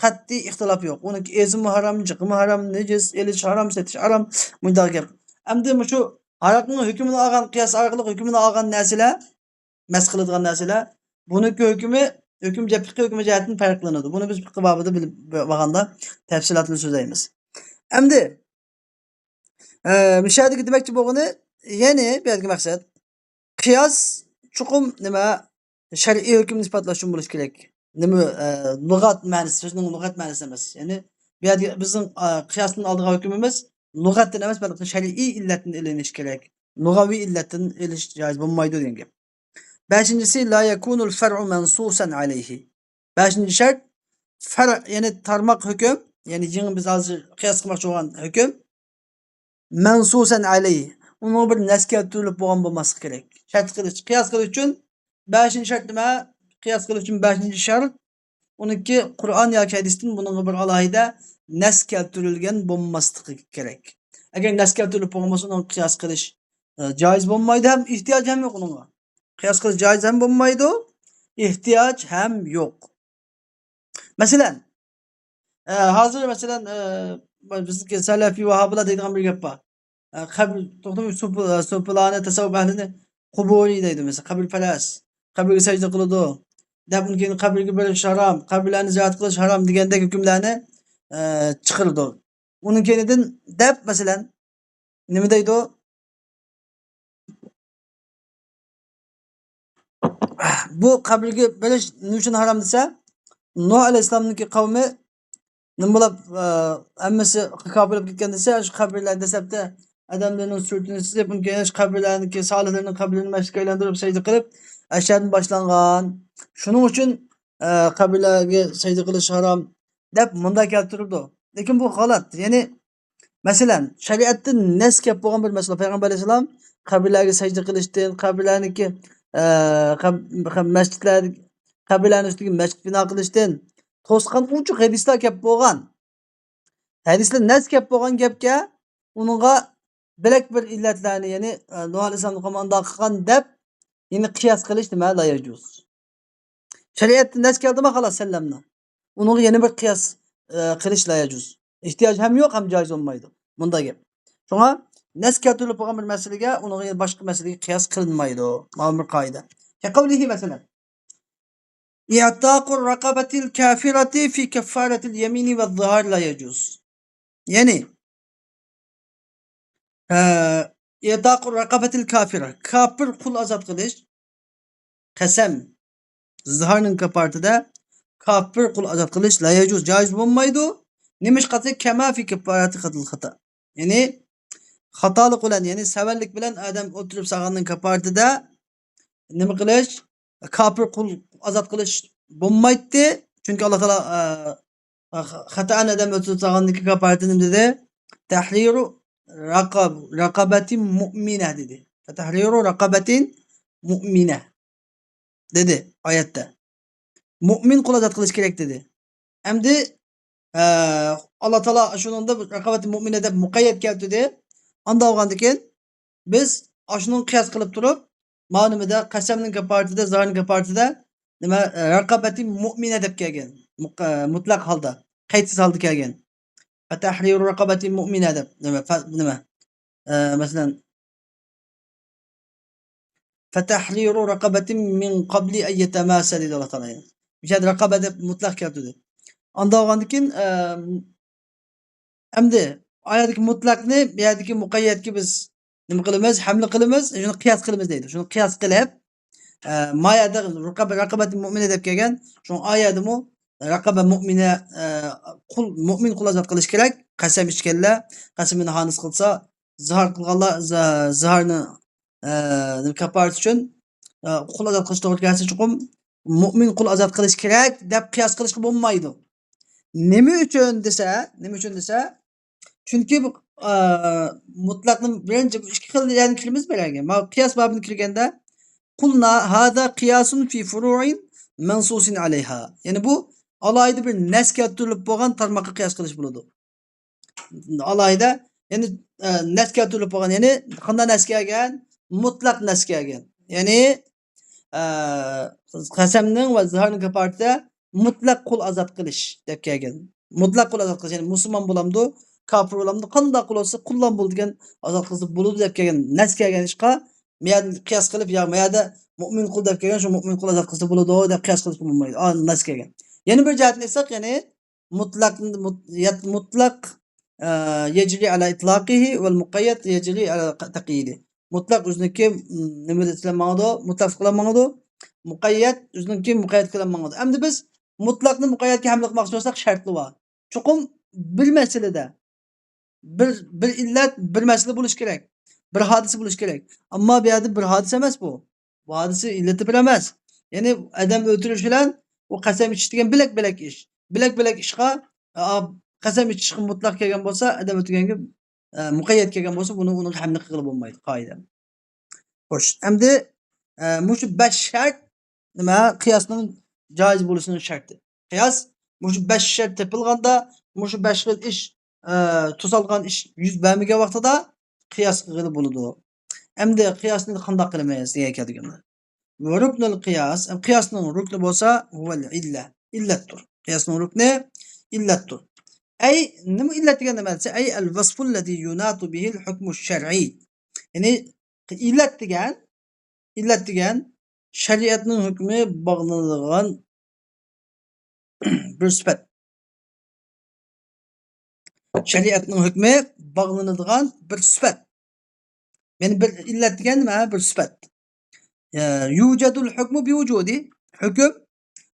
قەتئىي ئىختىلاپ يوق. ئۇنىڭكى ئېزىمۇ ھارام، جىقىمۇ ھارام، نىجىس، ئېلىش ھارام، سېتىش ھارام، مۇنداق گەپ. ئەمدى مۇشۇ ھاراقنىڭ ھۆكمىنى ئالغان، قىياس ئارقىلىق ھۆكمىنى ئالغان نەرسىلەر، مەس قىلىدىغان نەرسىلەر، بۇنىڭكى ھۆكمى، ھۆكۈم جە-، پىقھىي ھۆكمى جەھەتتىن پەرقلىنىدۇ. بۇنى بىز پىقھى بابىدا بىلىپ بولغاندا تەپسىلاتىنى سۆزلەيمىز. ئەمدى، ئە، مۇشۇ يەردىكى دېمەكچى بولغىنى، يەنى بۇ يەردىكى مەقسەت، قىياس چوقۇم نېمە؟ شەرئىي ھۆكۈمنى ئىسپاتلاش ئۈچۈن بولۇشى كېرەك. نېمە، ئە، لۇغەت مەنىسى، سۆزنىڭ لۇغەت مەنىسى ئەمەس. يەنى بۇ يەردە بىزنىڭ، ئە، قىياستىن ئالىدىغان ھۆكۈمىمىز لۇغەتتىن ئەمەس، بەلكى شەرئىي ئىللەتتىن ئېلىنىشى كېرەك. لۇغەۋىي ئىللەتتىن ئېلىش جايىز بولمايدۇ دېگەن گەپ. بەشىنچىسى، لا يەكۇنۇل فەرئۇ مەنسۇسەن ئەلەيھى. بەشىنچى شەرت، فەرئ، يەنى تارماق ھۆكۈم، يەنى يېڭى بىز ھازىر قىياس قىلماقچى بولغان ھۆكۈم، مەنسۇسەن ئەلەيھ، ئۇنىڭغا بىر نەس كەلتۈرۈلۈپ بولغان بولماسلىقى كېرەك. شەرت قىلىش، قىياس قىلىش ئۈچۈن بەشىنچى شەرت نېمە؟ قىياس قىلىش ئۈچۈن بەشىنچى شەرت، ئۇنىڭكى قۇرئان ياكى ھەدىستىن بۇنىڭغا بىر ئالاھىدە نەس كەلتۈرۈلگەن بولماسلىقى كېرەك. ئەگەر نەس كەلتۈرۈلۈپ بولغان بولسا، ئۇنىڭغا قىياس قىلىش، ئە، جايىز بولمايدۇ ھەم ئېھتىياج ھەم يوق ئۇنىڭغا. قىياس قىلىش جايىز ھەم بولمايدۇ، ئېھتىياج ھەم يوق. مەسىلەن، ئە، ھازىر مەسىلەن، ئە، بىزنىڭكى سەلەفىي ۋاھابىلار دەيدىغان بىر گەپ بار. ئە، قەبرە، توختىماي سوپى-، سوپىلارنى، تەسەۋۋۇپ ئەھلىنى قۇبۇرىي دەيدۇ، مەسىلەن، قەبرىپەرەس، قەبرىگە سەجدە قىلىدۇ، دەپ، ئۇنىڭ كېيىن قەبرىگە بېرىش ھارام، قەبرىلەرنى زىيارەت قىلىش ھارام دېگەندەك ھۆكۈملەرنى، ئە، چىقىرىدۇ. ئۇنىڭ كەينىدىن دەپ، مەسىلەن، نېمە دەيدۇ؟ بۇ قەبرىگە بېرىش نېمە ئۈچۈن ھارام دېسە، نۇھ ئەلەيھىسسالامنىڭكى قەۋمى نېمە بولۇپ، ئە، ھەممىسى كاپىر بولۇپ كەتكەن دېسە، شۇ قەبرىلەر دەسلەپتە ئادەملەرنىڭ سۈرىتىنى سىزىپ، ئۇنىڭ كېيىن شۇ قەبرىلەرنىڭكى سالىھلىرىنىڭ قەبرىلىرىنى مەسچىتكە ئايلاندۇرۇپ سەجدە قىلىپ، ئەشەدىن باشلانغان. شۇنىڭ ئۈچۈن، ئە، قەبرىلەرگە سەجدە قىلىش ھارام دەپ مۇنداق كەلتۈرۈلىدۇ. لېكىن بۇ غەلەت. يەنى مەسىلەن، شەرىئەتتە نەس كەپ بولغان بىر مەسىلە. پەيغەمبەر ئەلەيھىسسالام قەبرىلەرگە سەجدە قىلىشتىن، قەبرىلەرنىڭكى، ئە، قەب-، قەب-، مەسچىتلەر، قەبرىلەرنىڭ ئۈستىگە مەسچىت بىنا قىلىشتىن توسقان ئوچۇق ھەدىسلەر كەپ بولغان. ھەدىسلەر نەس كەپ بولغان گەپكە، ئۇنىڭغا بۆلەك بىر ئىللەتلەرنى، يەنى، ئە، نۇھ ئەلەيھىسسالام مۇنداق قىلغان دەپ، يەنى قىياس قىلىش نېمە؟ لا يەجۇز. شەرىئەتتە نەس كەلدىمۇ خالاس سەللەمنىڭ. ئۇنىڭغا يەنە بىر قىياس، ئە، قىلىش لا يەجۇز. ئېھتىياج ھەم يوق، ھەم جايىز بولمايدۇ. مۇنداق گەپ. شۇڭا نەس كەلتۈرۈلۈپ بولغان بىر مەسىلىگە، ئۇنىڭغا يەنە باشقا مەسىلىگە قىياس قىلىنمايدۇ. مانا بىر قائىدە. كەقەۋلىھى مەسىلەن. إعتاق رقبة الكافرة في كفارة اليمين والظهار لا يجوز. يەنى، ئە، إعتاق رقبة الكافرة، كاپىر قۇل ئازاد قىلىش، قەسەم، زىھارنىڭ كاپارىتىدە كاپىر قۇل ئازاد قىلىش لا يەجۇز، جايىز بولمايدۇ. نېمىشقا دېسە، كما في كفارة الخطأ. يەنى خاتالىق بىلەن، يەنى سەۋەنلىك بىلەن ئادەم ئۆلتۈرۈپ سالغاننىڭ كاپارىتىدە نېمە قىلىش؟ كاپىر قۇل ئازاد قىلىش بولمايتتى. چۈنكى ئاللا تائالا، ئە، خاتائەن ئادەم ئۆلتۈرۈپ سالغاندىكى كاپارىتى نېمە دېدى؟ تەھرىرۇ رەقەب-، رەقەبەتىن مۇئمىنە دېدى. تەھرىرۇ رەقەبەتىن مۇئمىنە دېدى ئايەتتە. مۇئمىن قۇل ئازاد قىلىش كېرەك دېدى. ئەمدى، ئە، ئاللا تائالا شۇنىڭدا رەقەبەتى مۇئمىنە دەپ مۇقەييەت كەلتۈردى. ئاندا بولغاندىكىن بىز ئاشۇنىڭغا قىياس قىلىپ تۇرۇپ، مانا نېمىدە، قەسەمنىڭ كاپارىتىدە، زىھارنىڭ كاپارىتىدە نېمە، ئە، رەقەبەتى مۇئمىنە دەپ كەلگەن. مۇق-، ئە، مۇتلەق ھالدا، قەيتسىز ھالدا كەلگەن. فتحرير رقبة مؤمنة دەپ، نېمە، فە-، نېمە، ئە، مەسىلەن، فتحرير رقبة من قبل أن يتماسا دېدى ئاللا تائالا. مۇشۇ يەردە رەقەبە دەپ مۇتلەق كەلتۈردى. ئاندا بولغاندىن كېيىن، ئە، ئەمدى ئايەتتىكى مۇتلەقنى بۇ يەردىكى مۇقەييەتكە بىز نېمە قىلىمىز؟ ھەملە قىلىمىز، شۇنى قىياس قىلىمىز دەيدۇ. شۇنى قىياس قىلىپ، ئە، ما يەردە رەقەبە، رەقەبەتى مۇئمىنە دەپ كەلگەن، شۇ ئايەتتىمۇ رەقەبە مۇئمىنە، ئە، قۇل، مۇئمىن قۇل ئازاد قىلىش كېرەك. قەسەم ئىچكەنلەر، قەسىمىنى خانىس قىلسا، زىھار قىلغانلار، زا-، زىھارنى، ئە، كاپارەت ئۈچۈن، ئە، قۇل ئازاد قىلىش توغرا كەلسە، چوقۇم مۇئمىن قۇل ئازاد قىلىش كېرەك دەپ قىياس قىلىشقا بولمايدۇ. نېمە ئۈچۈن دېسە، نېمە ئۈچۈن دېسە، چۈنكى بۇ، ئە، مۇتلەقنى بىرىنچى، بۇ ئىككى خىل يەرنى كىرىمىز بىرەرگە. مانا قىياس بابىنى كىرگەندە، قۇلنا ھازا قىياسۇن في فۇرۇئىن مەنسۇسىن ئەلەيھا. يەنى بۇ ئالاھىدە بىر نەس كەلتۈرۈلۈپ بولغان تارماققا قىياس قىلىش بولىدۇ. ئالاھىدە، يەنى، ئە، نەس كەلتۈرۈلۈپ بولغان، يەنى قانداق نەس كەلگەن؟ مۇتلەق نەس كەلگەن. يەنى، ئە، قەسەمنىڭ ۋە زىھارنىڭ كاپارىتىدە مۇتلەق قۇل ئازاد قىلىش دەپ كەلگەن. مۇتلەق قۇل ئازاد قىلىش، يەنى مۇسۇلمان بولامدۇ، كاپىر بولامدۇ، قانداق قۇل بولسا قۇللا بولىدىكەن، ئازاد قىلسا بولىدۇ دەپ كەلگەن نەس كەلگەن ئىشقا، مەيەردە قىياس قىلىپ، يا مەيەردە مۇئمىن قۇل دەپ كەلگەن، شۇ مۇئمىن قۇل ئازاد قىلسا بولىدۇ دەپ قىياس قىلىپ بولمايدۇ. ئا، نەس كەلگەن. يەنە بىر جەھەتتىن ئېيتساق، يەنى مۇتلەق، مۇت-، يەت-، مۇتلەق، ئە، يەجرى ئەلا ئىتلاقىھى ۋەل مۇقەييەت يەجرى ئەلا تەقيىدى. مۇتلەق ئۆزىنىڭكى، م، نېمە بىلەن ماڭىدۇ؟ مۇتلەق بىلەن ماڭىدۇ. مۇقەييەت ئۆزىنىڭكى مۇقەييەت بىلەن ماڭىدۇ. ئەمدى بىز مۇتلەقنى مۇقەييەتكە ھەملە قىلماقچى بولساق، شەرتلىرى بار. چوقۇم بىر مەسىلىدە بىر، بىر ئىللەت، بىر مەسىلە بولۇشى كېرەك. بىر ھادىسە بولۇشى كېرەك. ئەمما بۇ يەردە بىر ھادىسە ئەمەس بۇ. بۇ ھادىسە ئىللىتى بىر ئەمەس. يەنى ئادەم ئۆلتۈرۈش بىلەن ئۇ قەسەم ئىچىش دېگەن بۆلەك-بۆلەك ئىش. بۆلەك-بۆلەك ئىشقا، ئا، قەسەم ئىچىشقا مۇتلەق كەلگەن بولسا، ئادەم ئۆلتۈرگەنگە، ئە، مۇقەييەت كەلگەن بولسا، بۇنى، ئۇنىڭغا ھەملە قىلغىلى بولمايدۇ، قائىدە. خوش، ئەمدى، ئە، مۇشۇ بەش شەرت نېمە، قىياسنىڭ جايىز بولۇشىنىڭ شەرتى. قىياس مۇشۇ بەش شەرت تېپىلغاندا، مۇشۇ بەش خىل ئىش، ئە، توسالغان ئىش يۈز بەرمىگەن ۋاقتىدا قىياس قىلغىلى بولىدۇ. ئەمدى قىياسنى قانداق قىلىمىز دېگەن كەلگەندە. ۋە رۇكنۇل قىياس، قىياسنىڭ رۇكنى بولسا، ھۇۋەل ئىللە، ئىللەتتۇر. قىياسنىڭ رۇكنى ئىللەتتۇر. ئەي، نېمە ئىللەت دېگەن نېمە دېسە، ئەي ئەل ۋەسفۇللەزى يۇناتۇ بىھىل ھۇكمۇ شەرئىي. يەنى ئىللەت دېگەن، ئىللەت دېگەن شەرىئەتنىڭ ھۆكمى باغلىنىدىغان بىر سۈپەت. شەرىئەتنىڭ ھۆكمى باغلىنىدىغان بىر سۈپەت. يەنى بىر ئىللەت دېگەن نېمە؟ بىر سۈپەت. يە، يۇجەدۇل ھۆكمۇ بىۋۇجۇدى. ھۆكۈم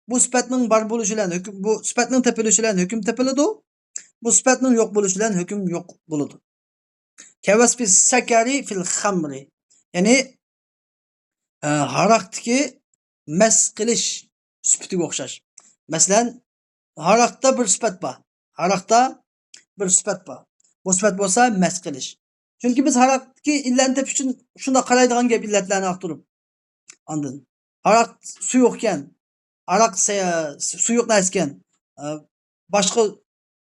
بۇ سۈپەتنىڭ بار بولۇشى بىلەن ھۆكۈم، بۇ سۈپەتنىڭ تېپىلىشى بىلەن ھۆكۈم تېپىلىدۇ. بۇ سۈپەتنىڭ يوق بولۇشى بىلەن ھۆكۈم يوق بولىدۇ. كەۋەسپى سەكەرى فىل خەمرى. يەنى، ئە، ھاراقتىكى مەس قىلىش سۈپىتىگە ئوخشاش. مەسىلەن، ھاراقتا بىر سۈپەت بار. ھاراقتا بىر سۈپەت بار. بۇ سۈپەت بولسا مەس قىلىش. چۈنكى بىز ھاراقتىكى ئىللەتنى تېپىش ئۈچۈن شۇنداق قارايدىغان گەپ ئىللەتلەرنى ئاختۇرۇپ. ئاندىن، ھاراق سۇيۇقكەن. ھاراق سە-، سۇيۇق نەرسىكەن. ئە، باشقا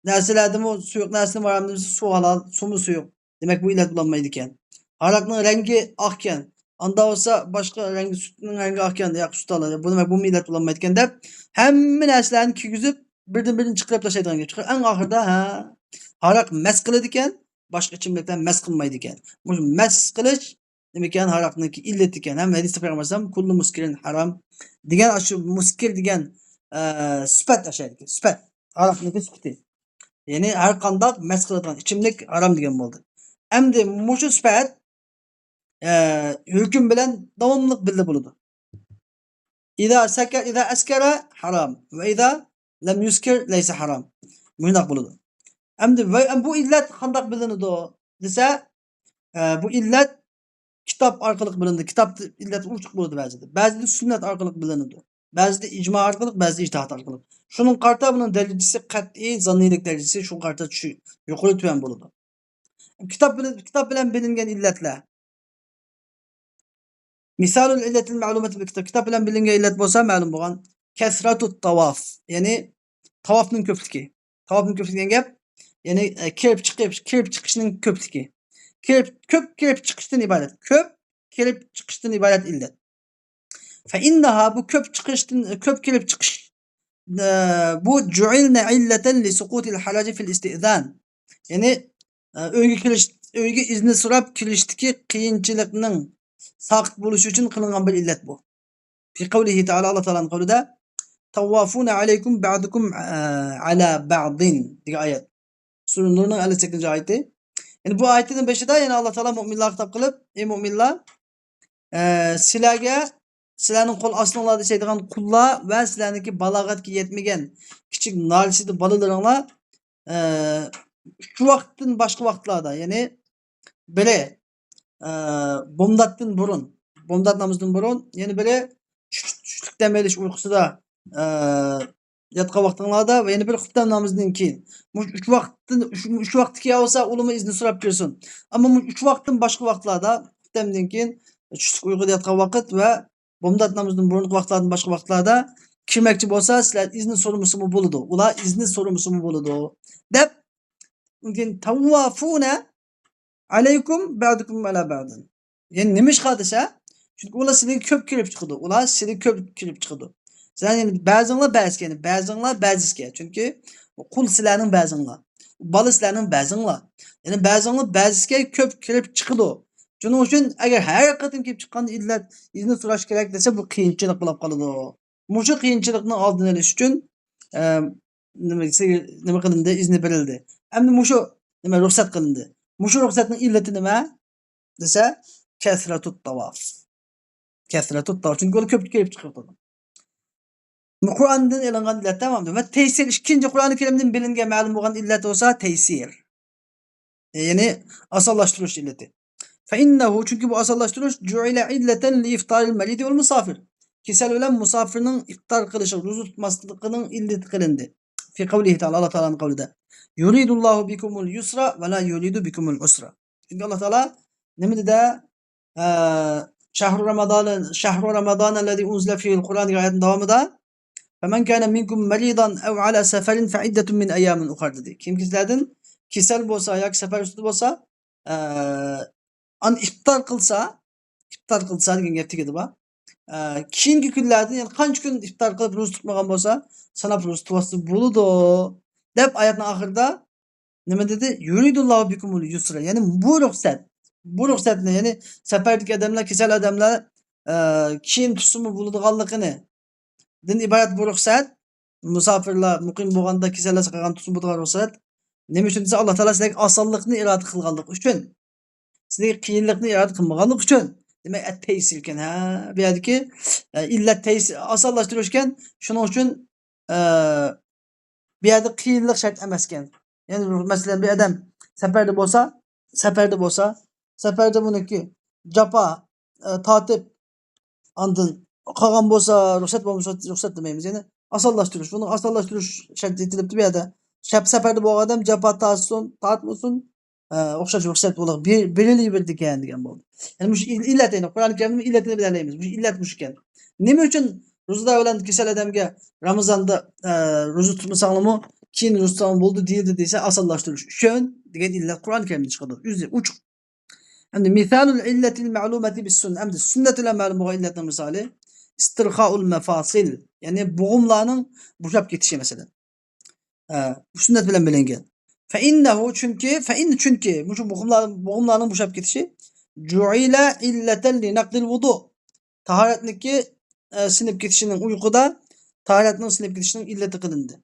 نەرسىلەردىمۇ سۇيۇق نەرسىنى ھارام دېسە، سۇ ھالال، سۇمۇ سۇيۇق. دېمەك، بۇ ئىللەت بولالمايدىكەن. ھاراقنىڭ رەڭگى ئاقكەن. ئاندا بولسا باشقا رەڭگى، سۈتنىڭ رەڭگى ئاقكەن، ياق، سۈت ھالال. بۇ نېمە، بۇمۇ ئىللەت بولالمايدىكەن دەپ، ھەممە نەرسىلەرنى كىيگۈزۈپ، بىردىن-بىرىنى چىقىرىپ تاشلايدىغان گەپ چىقىدۇ. ئەڭ ئاخىرىدا، ھە، ھاراق مەس قىلىدىكەن، باشقا ئىچىملىكلەر مەس قىلمايدىكەن. مۇشۇ مەس قىلىش نېمىكەن؟ ھاراقنىڭكى ئىللىتىكەن. ھەم ھەدىستە پەيغەمبەر ئەلەيھىسسالام، «كۇللۇ مۇسكىرىن ھارام» دېگەن، ئاشۇ مۇسكىر دېگەن، ئە، سۈپەت ئاشۇ يەردىكى سۈپەت. ھاراقنىڭكى سۈپىتى. يەنى ھەر قانداق مەس قىلىدىغان ئىچىملىك ھارام دېگەن بولدى. ئەمدى مۇشۇ سۈپەت، ئە، ھۆكۈم بىلەن داۋاملىق بىللە بولىدۇ. ئىزا سەكە-، ئىزا ئەسكەرە ھارام ۋە ئىزا لەم يۇسكىر لەيسە ھارام. مۇشۇنداق بولىدۇ. ئەمدى ۋە بۇ ئىللەت قانداق بىلىنىدۇ دېسە، ئە، بۇ ئىللەت كىتاب ئارقىلىق بىلىنىدۇ. كىتابتا ئىللەت ئوچۇق بولىدۇ بەزىدە. بەزىدە سۈننەت ئارقىلىق بىلىنىدۇ. بەزىدە ئىجما ئارقىلىق، بەزىدە ئىجتىھات ئارقىلىق. شۇنىڭغا قارىتا بۇنىڭ دەرىجىسى قەتئىي زاننىيلىك دەرىجىسى شۇنىڭغا قارىتا چۈشۈ-، يۇقىرى تۆۋەن بولىدۇ. كىتاب بىلەن، كىتاب بىلەن بىلىنگەن ئىللەتلەر. مىسالۇل ئىللەتىل مەلۇماتى بىل كىتاب. كىتاب بىلەن بىلىنگەن ئىللەت بولسا مەلۇم بولغان. كەسرەتۇت تاۋاف. يەنى تاۋافنىڭ كۆپلۈكى. تاۋافنىڭ كۆپلۈكى دېگەن گەپ، يەنى، ئە، كىرىپ چىقىپ، كىرىپ چىقىشنىڭ كۆپلۈكى. كىرىپ، كۆپ كىرىپ چىقىشتىن ئىبارەت. كۆپ كىرىپ چىقىشتىن ئىبارەت ئىللەت. فەئىننەھا، بۇ كۆپ چىقىشتىن، كۆپ كىرىپ چىقىش، ئە، بۇ جۇئىلنە ئىللەتەن لىسۇقۇتىل ھەرەجى فىل ئىستىئزان. يەنى، ئە، ئۆيگە كىرىش، ئۆيگە ئىزنى سوراپ كىرىشتىكى قىيىنچىلىقنىڭ ساقىت بولۇشى ئۈچۈن قىلىنغان بىر ئىللەت بۇ. في قوله تعالى، ئاللا تائالانىڭ قولىدا، تاۋافۇنە ئەلەيكۇم بەئدۇكۇم، ئە، ئەلا بەئدىن دېگەن ئايەت. سۈرە نۇرنىڭ ئەللىك سەككىزىنچى ئايىتى. يەنى بۇ ئايەتنىڭ بېشىدا يەنە ئاللا تائالا مۆمىنلارغا خىتاب قىلىپ، ئەي مۆمىنلار، ئە، سىلەرگە، سىلەرنىڭ قول ئاستىڭلاردا ئىشلەيدىغان قۇللار ۋە سىلەرنىڭكى بالاغەتكە يەتمىگەن كىچىك نارەسىدە بالىلىرىڭلار، ئە، ئۈچ ۋاقىتتىن باشقا ۋاقىتلاردا، يەنى بىرى، ئە، بامداتتىن بۇرۇن، بامدات نامىزىدىن بۇرۇن، يەنە بىرى چۈش-، چۈشلۈك دەم ئېلىش ئۇيقۇسىدا، ئە، ياتقان ۋاقتىڭلاردا ۋە يەنە بىرى خۇپتەن نامىزىدىن كېيىن. مۇشۇ ئۈچ ۋاقىتتىن، ئۈچ، ئۈچ ۋاقىتتا كىيە بولسا، ئۇلىمۇ ئىزنى سوراپ كىرسۇن. ئەمما مۇشۇ ئۈچ ۋاقىتتىن باشقا ۋاقىتلاردا، خۇپتەندىن كېيىن، چۈشلۈك ئۇيقۇدا ياتقان ۋاقىت ۋە بامدات نامىزىدىن بۇرۇنقى ۋاقىتلاردىن باشقا ۋاقىتلاردا كىرمەكچى بولسا، سىلەر ئىزنى سورىمىسىمۇ بولىدۇ. ئۇلار ئىزنى سورىمىسىمۇ بولىدۇ، دەپ، تاۋافۇنە ئەلەيكۇم بەئدۇكۇم ئەلا بەئدىن. يەنى نېمىشقا دېسە، چۈنكى ئۇلار سىلىگە كۆپ كىرىپ چىقىدۇ. ئۇلار سىلىگە كۆپ كىرىپ چىقىدۇ. سىلەر يەنى بەزىڭلار بەزىسىگە، يەنى بەزىڭلار بەزىسىگە. چۈنكى قۇل سىلەرنىڭ بەزىڭلار. بالا سىلەرنىڭ بەزىڭلار. يەنى بەزىڭلار بەزىسىگە كۆپ كىرىپ چىقىدۇ. شۇنىڭ ئۈچۈن ئەگەر ھەر قېتىم كىرىپ چىققاندا ئىللەت ئىزنى سوراش كېرەك دېسە، بۇ قىيىنچىلىق بولۇپ قالىدۇ. مۇشۇ قىيىنچىلىقنىڭ ئالدىنى ئېلىش ئۈچۈن، ئە، نېمە، نېمە قىلىندى؟ ئىزنى بېرىلدى. ئەمدى مۇشۇ نېمە رۇخسەت قىلىندى. مۇشۇ رۇخسەتنىڭ ئىللىتى نېمە دېسە، كەسرەتۇت تاۋاف. كەسرەتۇت تاۋاف. چۈنكى ئۇلار كۆپ كېلىپ چىقىپ تۇرىدۇ. بۇ قۇرئاندىن ئېلىنغان ئىللەت تامامدۇر. ۋە تەيسىر، ئىككىنچى قۇرئانى كەرىمدىن بىلىنگەن، مەلۇم بولغان ئىللەت بولسا تەيسىر. يەنى ئاسانلاشتۇرۇش ئىللىتى. فەئىننەھۇ، چۈنكى بۇ ئاسانلاشتۇرۇش، جۇئىلە ئىللەتەن لىئىفتارىل مەرىدى ۋەل مۇسافىر. كېسەل بىلەن مۇساپىرنىڭ ئىپتار قىلىشى، روزا تۇتماسلىقىنىڭ ئىللىتى قىلىندى. في قوله تعالى، ئاللا تائالانىڭ قولىدا، يريد الله بكم اليسر ولا يريد بكم العسر. چۈنكى ئاللا تائالا نېمە دېدى؟ ئە، شەھرۇ رامەزان، شەھرۇ رامەزان الذي أنزل فيه القرآن دېگەن ئايەتنىڭ داۋامىدا، فمن كان منكم مريضا أو على سفر فعدة من أيام أخر دېدى. كىمكى سىلەردىن كېسەل بولسا ياكى سەپەر ئۈستىدە بولسا، ئە، ئان ئىپتار قىلسا، ئىپتار قىلسا دېگەن گەپ تېگىدى بار. ئە، كېيىنكى كۈنلەردىن، يەنى قانچە كۈن ئىپتار قىلىپ روزا تۇتمىغان بولسا، ساناپ روزا تۇتۇۋالسا بولىدۇ، دەپ ئايەتنىڭ ئاخىرىدا نېمە دېدى؟ يريد الله بكم اليسر. يەنى بۇ رۇخسەت، بۇ رۇخسەتنى، يەنى سەپەردىكى ئادەملەر، كېسەل ئادەملەر ئە، كېيىن تۇتسىمۇ بولىدىغانلىقىنى دىن ئىبارەت بۇ رۇخسەت، مۇساپىرلار مۇقىم بولغاندا كېسەللەر ساقايغان تۇتسىمۇ بولىدىغان رۇخسەت. نېمە ئۈچۈن دېسە، ئاللا تائالا سىلەرگە ئاسانلىقنى ئىرادە قىلغانلىقى ئۈچۈن. سىلەرگە قىيىنلىقنى ئىرادە قىلمىغانلىقى ئۈچۈن. دېمەك، ئەت تەيسىر ئىكەن. ھە، بۇ يەردىكى، ئە، ئىللەت تەيسىر، ئاسانلاشتۇرۇش ئىكەن. شۇنىڭ ئۈچۈن، ئە، بۇ يەردە قىيىنلىق شەرت ئەمەسكەن. يەنى، مەسىلەن، بىر ئادەم سەپەردە بولسا، سەپەردە بولسا، سەپەردە بۇنىڭكى جاپا، ئە، تارتىپ، ئاندىن قالغان بولسا رۇخسەت، بولمىسا رۇخسەت دېمەيمىز. يەنى ئاسانلاشتۇرۇش. بۇنى ئاسانلاشتۇرۇش شەرت ئېيتىلىپتۇ بۇ يەردە. سەپ-، سەپەردە بولغان ئادەم جاپا تارتسۇن، تارتمىسۇن، ئە، ئوخشاش رۇخسەت بولۇپ بېرىلىۋېرىدىكەن دېگەن بولدى. يەنى مۇشۇ ئىل-، ئىللەت، يەنى قۇرئان كەرىمنىڭ ئىللىتىنى بىلەلەيمىز. مۇشۇ ئىللەت مۇشۇكەن. نېمە ئۈچۈن روزىدار بىلەن كېسەل ئادەمگە رامىزاندا، ئە، روزا تۇتمىساڭلارمۇ كېيىن روزا تۇتساڭلار بولىدۇ دېيىلدى دېسە، ئاسانلاشتۇرۇش ئۈچۈن دېگەن ئىللەت قۇرئان كەرىمدىن چىقىدۇ. ئۆزى ئوچۇق. ئەمدى مىسالۇل ئىللەتىل مەلۇمەتى بىس سۈننە. ئەمدى سۈننەت بىلەن مەلۇم بولغان ئىللەتنىڭ مىسالى ئىستىرخائۇل مەفاسىل، يەنى بوغۇملارنىڭ بوشاپ كېتىشى مەسىلەن. ئە، سۈننەت بىلەن بىلىنگەن. فەئىننەھۇ، چۈنكى، فەئىن، چۈنكى مۇشۇ بوغۇملار، بوغۇملارنىڭ بوشاپ كېتىشى جۇئىلە ئىللەتەن لىنەقدىل ۋۇدۇ. تاھارەتنىكى، ئە، سىنىپ كېتىشىنىڭ، ئۇيقۇدا تاھارەتنىڭ سىنىپ كېتىشىنىڭ ئىللىتى قىلىندى.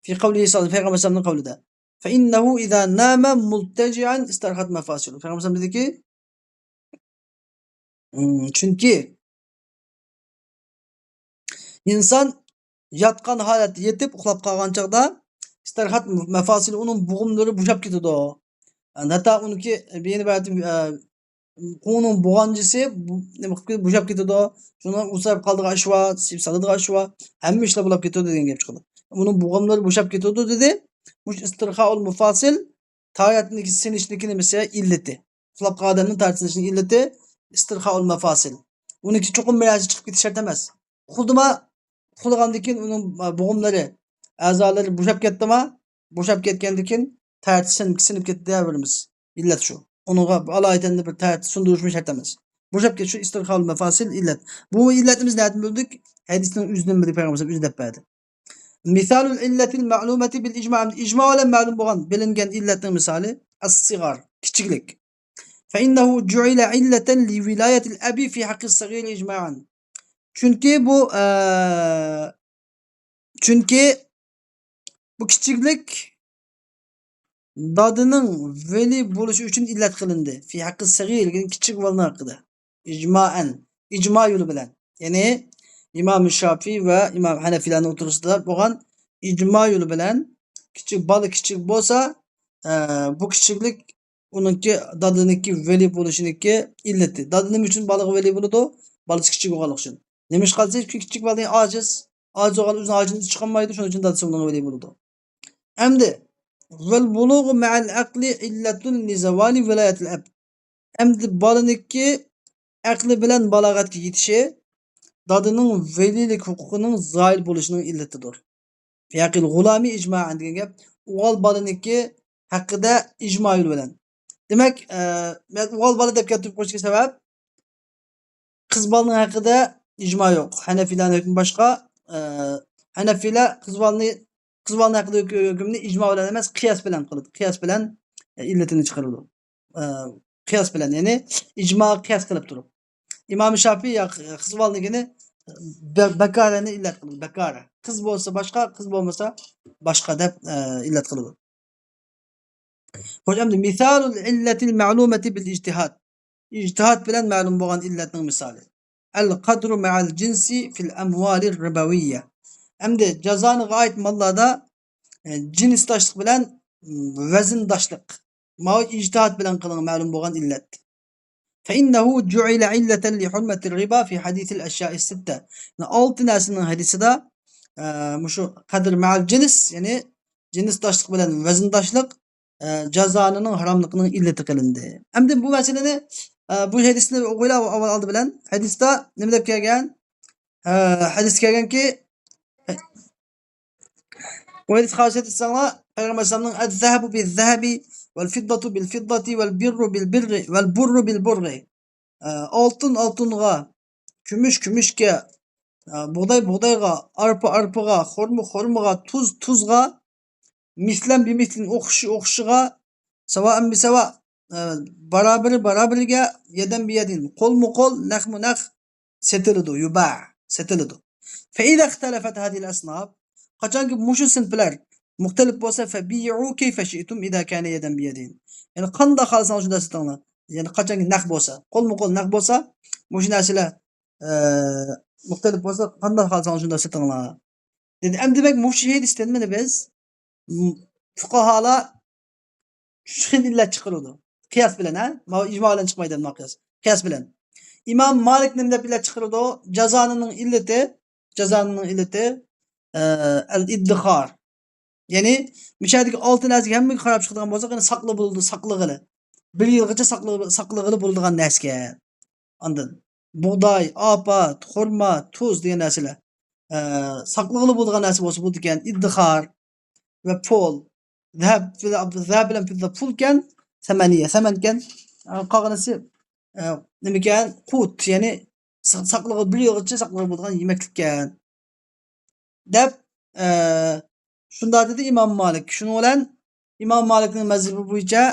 في قوله صلى الله عليه وسلم، پەيغەمبەر ئەلەيھىسسالامنىڭ قەۋلىدە. فإنه إذا نام مضطجعا استرخت مفاصله. پەيغەمبەر ئەلەيھىسسالام دېدىكى، ئىم، چۈنكى ئىنسان ياتقان ھالەتتە يېتىپ ئۇخلاپ قالغان چاغدا استرخت مفاصله، ئۇنىڭ بوغۇملىرى بوشاپ كېتىدۇ. ھەتتا ئۇنىڭكى بىيىنى بەردى، ئە، ئۇنىڭ بوغانچىسى بۇ-، نېمە قىلىپ كېتىدۇ، بوشاپ كېتىدۇ. شۇنىڭ ئۇسراپ قالىدىغان ئىشى بار، سېلىدىغان ئىشى بار. ھەممە ئىشلار بولاپ كېتىدۇ دېگەن گەپ چىقىدۇ. ئۇنىڭ بوغۇملىرى بوشاپ كېتىدۇ دېدى. مۇشۇ ئىستىرخائۇل مۇفاسىل، تاھارەتنىڭ سىنىشنىكى نېمىسى ئىللىتى. ئۇخلاپ قالغان ئادەمنىڭ تاھارەت سىنىشنىڭ ئىللىتى ئىستىرخائۇل مۇفاسىل. ئۇنىڭكى چوقۇم بىر نەرسە چىقىپ كېتىش شەرت ئەمەس. ئۇخلىدىما، ئۇخلىغاندىن كېيىن ئۇنىڭ بوغۇملىرى، ئەزالىرى بوشاپ كەتتىما، بوشاپ كەتكەندىن كېيىن تەرىتى سىنىپ، سىنىپ كەتتى دەۋېرىمىز. ئىللەت شۇ. ئۇنىڭغا ئالايىتەن بىر تەرىتى سۇندۇرۇشمۇ شەرت ئەمەس. بوشاپ كېتىش شۇ ئىستىرخائۇل مەفاسىل ئىللەت. بۇ ئىللەتنى بىز نەدىن بىلدۇق؟ ھەدىسنىڭ ئۆزىدىن بىلدۇق، پەيغەمبەر ئۆزى دەپ بەردى. مىسالۇل ئىللەتىل مەلۇمەتى بىل ئىجما. ئىجما بىلەن مەلۇم بولغان، بىلىنگەن ئىللەتنىڭ مىسالى ئەسسىغار، كىچىكلىك. فإنه جعل علة لولاية الأب في حق الصغير إجماعا. چۈنكى بۇ، ئە، چۈنكى بۇ كىچىكلىك دادىنىڭ ۋەلىي بولۇشى ئۈچۈن ئىللەت قىلىندى. في حق الصغير، كىچىك بالىنىڭ ھەققىدە. ئىجمائەن، ئىجما يولى بىلەن. يەنى ئىمام شافىي ۋە ئىمام ھەنەفىيلەرنىڭ ئوتتۇرىسىدا بولغان ئىجما يولى بىلەن كىچىك بالا كىچىك بولسا، ئە، بۇ كىچىكلىك ئۇنىڭكى دادىنىڭكى ۋەلىي بولۇشىنىڭكى ئىللىتى. دادا نېمە ئۈچۈن بالىغا ۋەلىي بولىدۇ؟ بالىسى كىچىك بولغانلىقى ئۈچۈن. نېمىشقا دېسە، كىچىك بالا ئاجىز. ئاجىز بولغان ئۆزىنىڭ ئاجىزلىقىدىن چىقالمايدۇ، شۇنىڭ ئۈچۈن دادىسى ئۇنىڭغا ۋەلىي بولىدۇ. ئەمدى، والبلوغ مع العقل علة لزوال ولاية الأب. ئەمدى بالىنىڭكى ئەقلى بىلەن بالاغەتكە يېتىشى دادىنىڭ ۋەلىيلىك ھوقۇقىنىڭ زايىل بولۇشىنىڭ ئىللىتىدۇر. في حق الغلام إجماعا دېگەن گەپ ئوغۇل بالىنىڭكى ھەققىدە ئىجما يولى بىلەن. دېمەك، ئە، مەن ئوغۇل بالا دەپ كەلتۈرۈپ قويۇشتىكى سەۋەب، قىز بالىنىڭ ھەققىدە ئىجما يوق. ھەنەفىيلەرنىڭ ھۆكمى باشقا. ئە، ھەنەفىيلەر قىز بالىنى، قىز بالىنىڭ ھەققىدە ھۆك-، ھۆكۈمنى ئىجما بىلەن ئەمەس، قىياس بىلەن قىلىدۇ. قىياس بىلەن، ئە، ئىللىتىنى چىقىرىدۇ. ئە، قىياس بىلەن، يەنى ئىجماغا قىياس قىلىپ تۇرۇپ. ئىمام شافىي يا قىز بالىنىڭكىنى بە-، بەكارەنى ئىللەت قىلىدۇ. بەكارە. قىز بولسا باشقا، قىز بولمىسا باشقا دەپ، ئە، ئىللەت قىلىدۇ. خوش، ئەمدى مىسالۇل ئىللەتىل مەلۇمەتى بىل ئىجتىھاد. ئىجتىھاد بىلەن مەلۇم بولغان ئىللەتنىڭ مىسالى. ئەل قەدرۇ مەئەل جىنسى فىل ئەمۋالىر رىبەۋىييە. ئەمدى جازانىغا ئائىت ماللاردا، ئە، جىنسداشلىق بىلەن، م، ۋەزىنداشلىق. ماۋۇ ئىجتىھاد بىلەن قىلىنغان مەلۇم بولغان ئىللەت. فإنه جعل علة لحرمة الربا في حديث الأشياء الستة. ئالتە نەرسىنىڭ ھەدىسىدە، ئە، مۇشۇ قەدر مەئەل جىنس، يەنى جىنسداشلىق بىلەن ۋەزىنداشلىق، ئە، جازانىنىڭ ھاراملىقىنىڭ ئىللىتى قىلىندى. ئەمدى بۇ مەسىلىنى، ئە، بۇ ھەدىسنى ئوقۇيلا ئاۋۋال ئالدى بىلەن. ھەدىستە نېمە دەپ كەلگەن؟ ئە، ھەدىستە كەلگەنكى، ئۇ ھەدىس خاسىيەت دېسەڭلار، پەيغەمبەر ئەلەيھىسسالامنىڭ، الذهب بالذهب والفضة بالفضة والبر بالبر والبر بالبر. ئە، ئالتۇن ئالتۇنغا، كۈمۈش كۈمۈشكە، ئە، بۇغداي بۇغدايغا، ئارپا ئارپىغا، خورما خورمىغا، تۇز تۇزغا، مىسلەن بىمىسلىن، ئوخشىشى ئوخشىشىغا، ساۋائەن بىساۋا، ئە، بارابىرى بارابىرىگە، يەدەن بىيەدىن، قولمۇ قول، نەقمۇ نەق، سېتىلىدۇ، يۇباع، سېتىلىدۇ. فإذا اختلفت هذه الأصناف، قاچانكى مۇشۇ سىنىپلار مۇختەلىپ بولسا، فبيعوا كيف شئتم إذا كان يدا بيد. يەنى قانداق خالىساڭلار شۇنداق سېتىڭلار. يەنى قاچانكى نەق بولسا، قولمۇ قول نەق بولسا، مۇشۇ نەرسىلەر، ئە، مۇختەلىپ بولسا، قانداق خالىساڭلار شۇنداق سېتىڭلار. دېدى. ئەمدى دېمەك، مۇشۇ ھەدىستىن مانا بىز، م-، فۇقاھالار ئۈچ خىل ئىللەت چىقىرىدۇ. قىياس بىلەن، ھە؟ ماۋۇ ئىجما بىلەن چىقمايدۇ، ماۋۇ قىياس. قىياس بىلەن. ئىمام مالىك نېمە دەپ ئىللەت چىقىرىدۇ؟ جازانىنىڭ ئىللىتى، جازانىنىڭ ئىللىتى، ئە، ئەل ئىددىخار. يەنى، مۇشۇ يەردىكى ئالتە نەرسىگە ھەممىگە قاراپ چىقىدىغان بولساق، يەنى ساقلىغىلى، ساقلىغىلى. بىر يىلغىچە ساقلىغىلى، ساقلىغىلى بولىدىغان نەرسىكەن. ئاندىن بۇغداي، ئاپات، خورما، تۇز دېگەن نەرسىلەر. ئە، ساقلىغىلى بولىدىغان نەرسە بولسا بولىدىكەن. ئىددىخار ۋە پۇل. زەھەب، زەھەب بىلەن پىددا پۇلكەن، سەمەنىيە، سەمەنكەن. ئە، قالغىنىسى، ئە، نېمىكەن؟ قۇت، يەنى سا-، ساقلىغى، بىر يىلغىچە ساقلىغىلى بولىدىغان يېمەكلىككەن. دەپ، ئە، شۇنداق دېدى ئىمام مالىك. شۇنىڭ بىلەن ئىمام مالىكنىڭ مەزھىپى بويىچە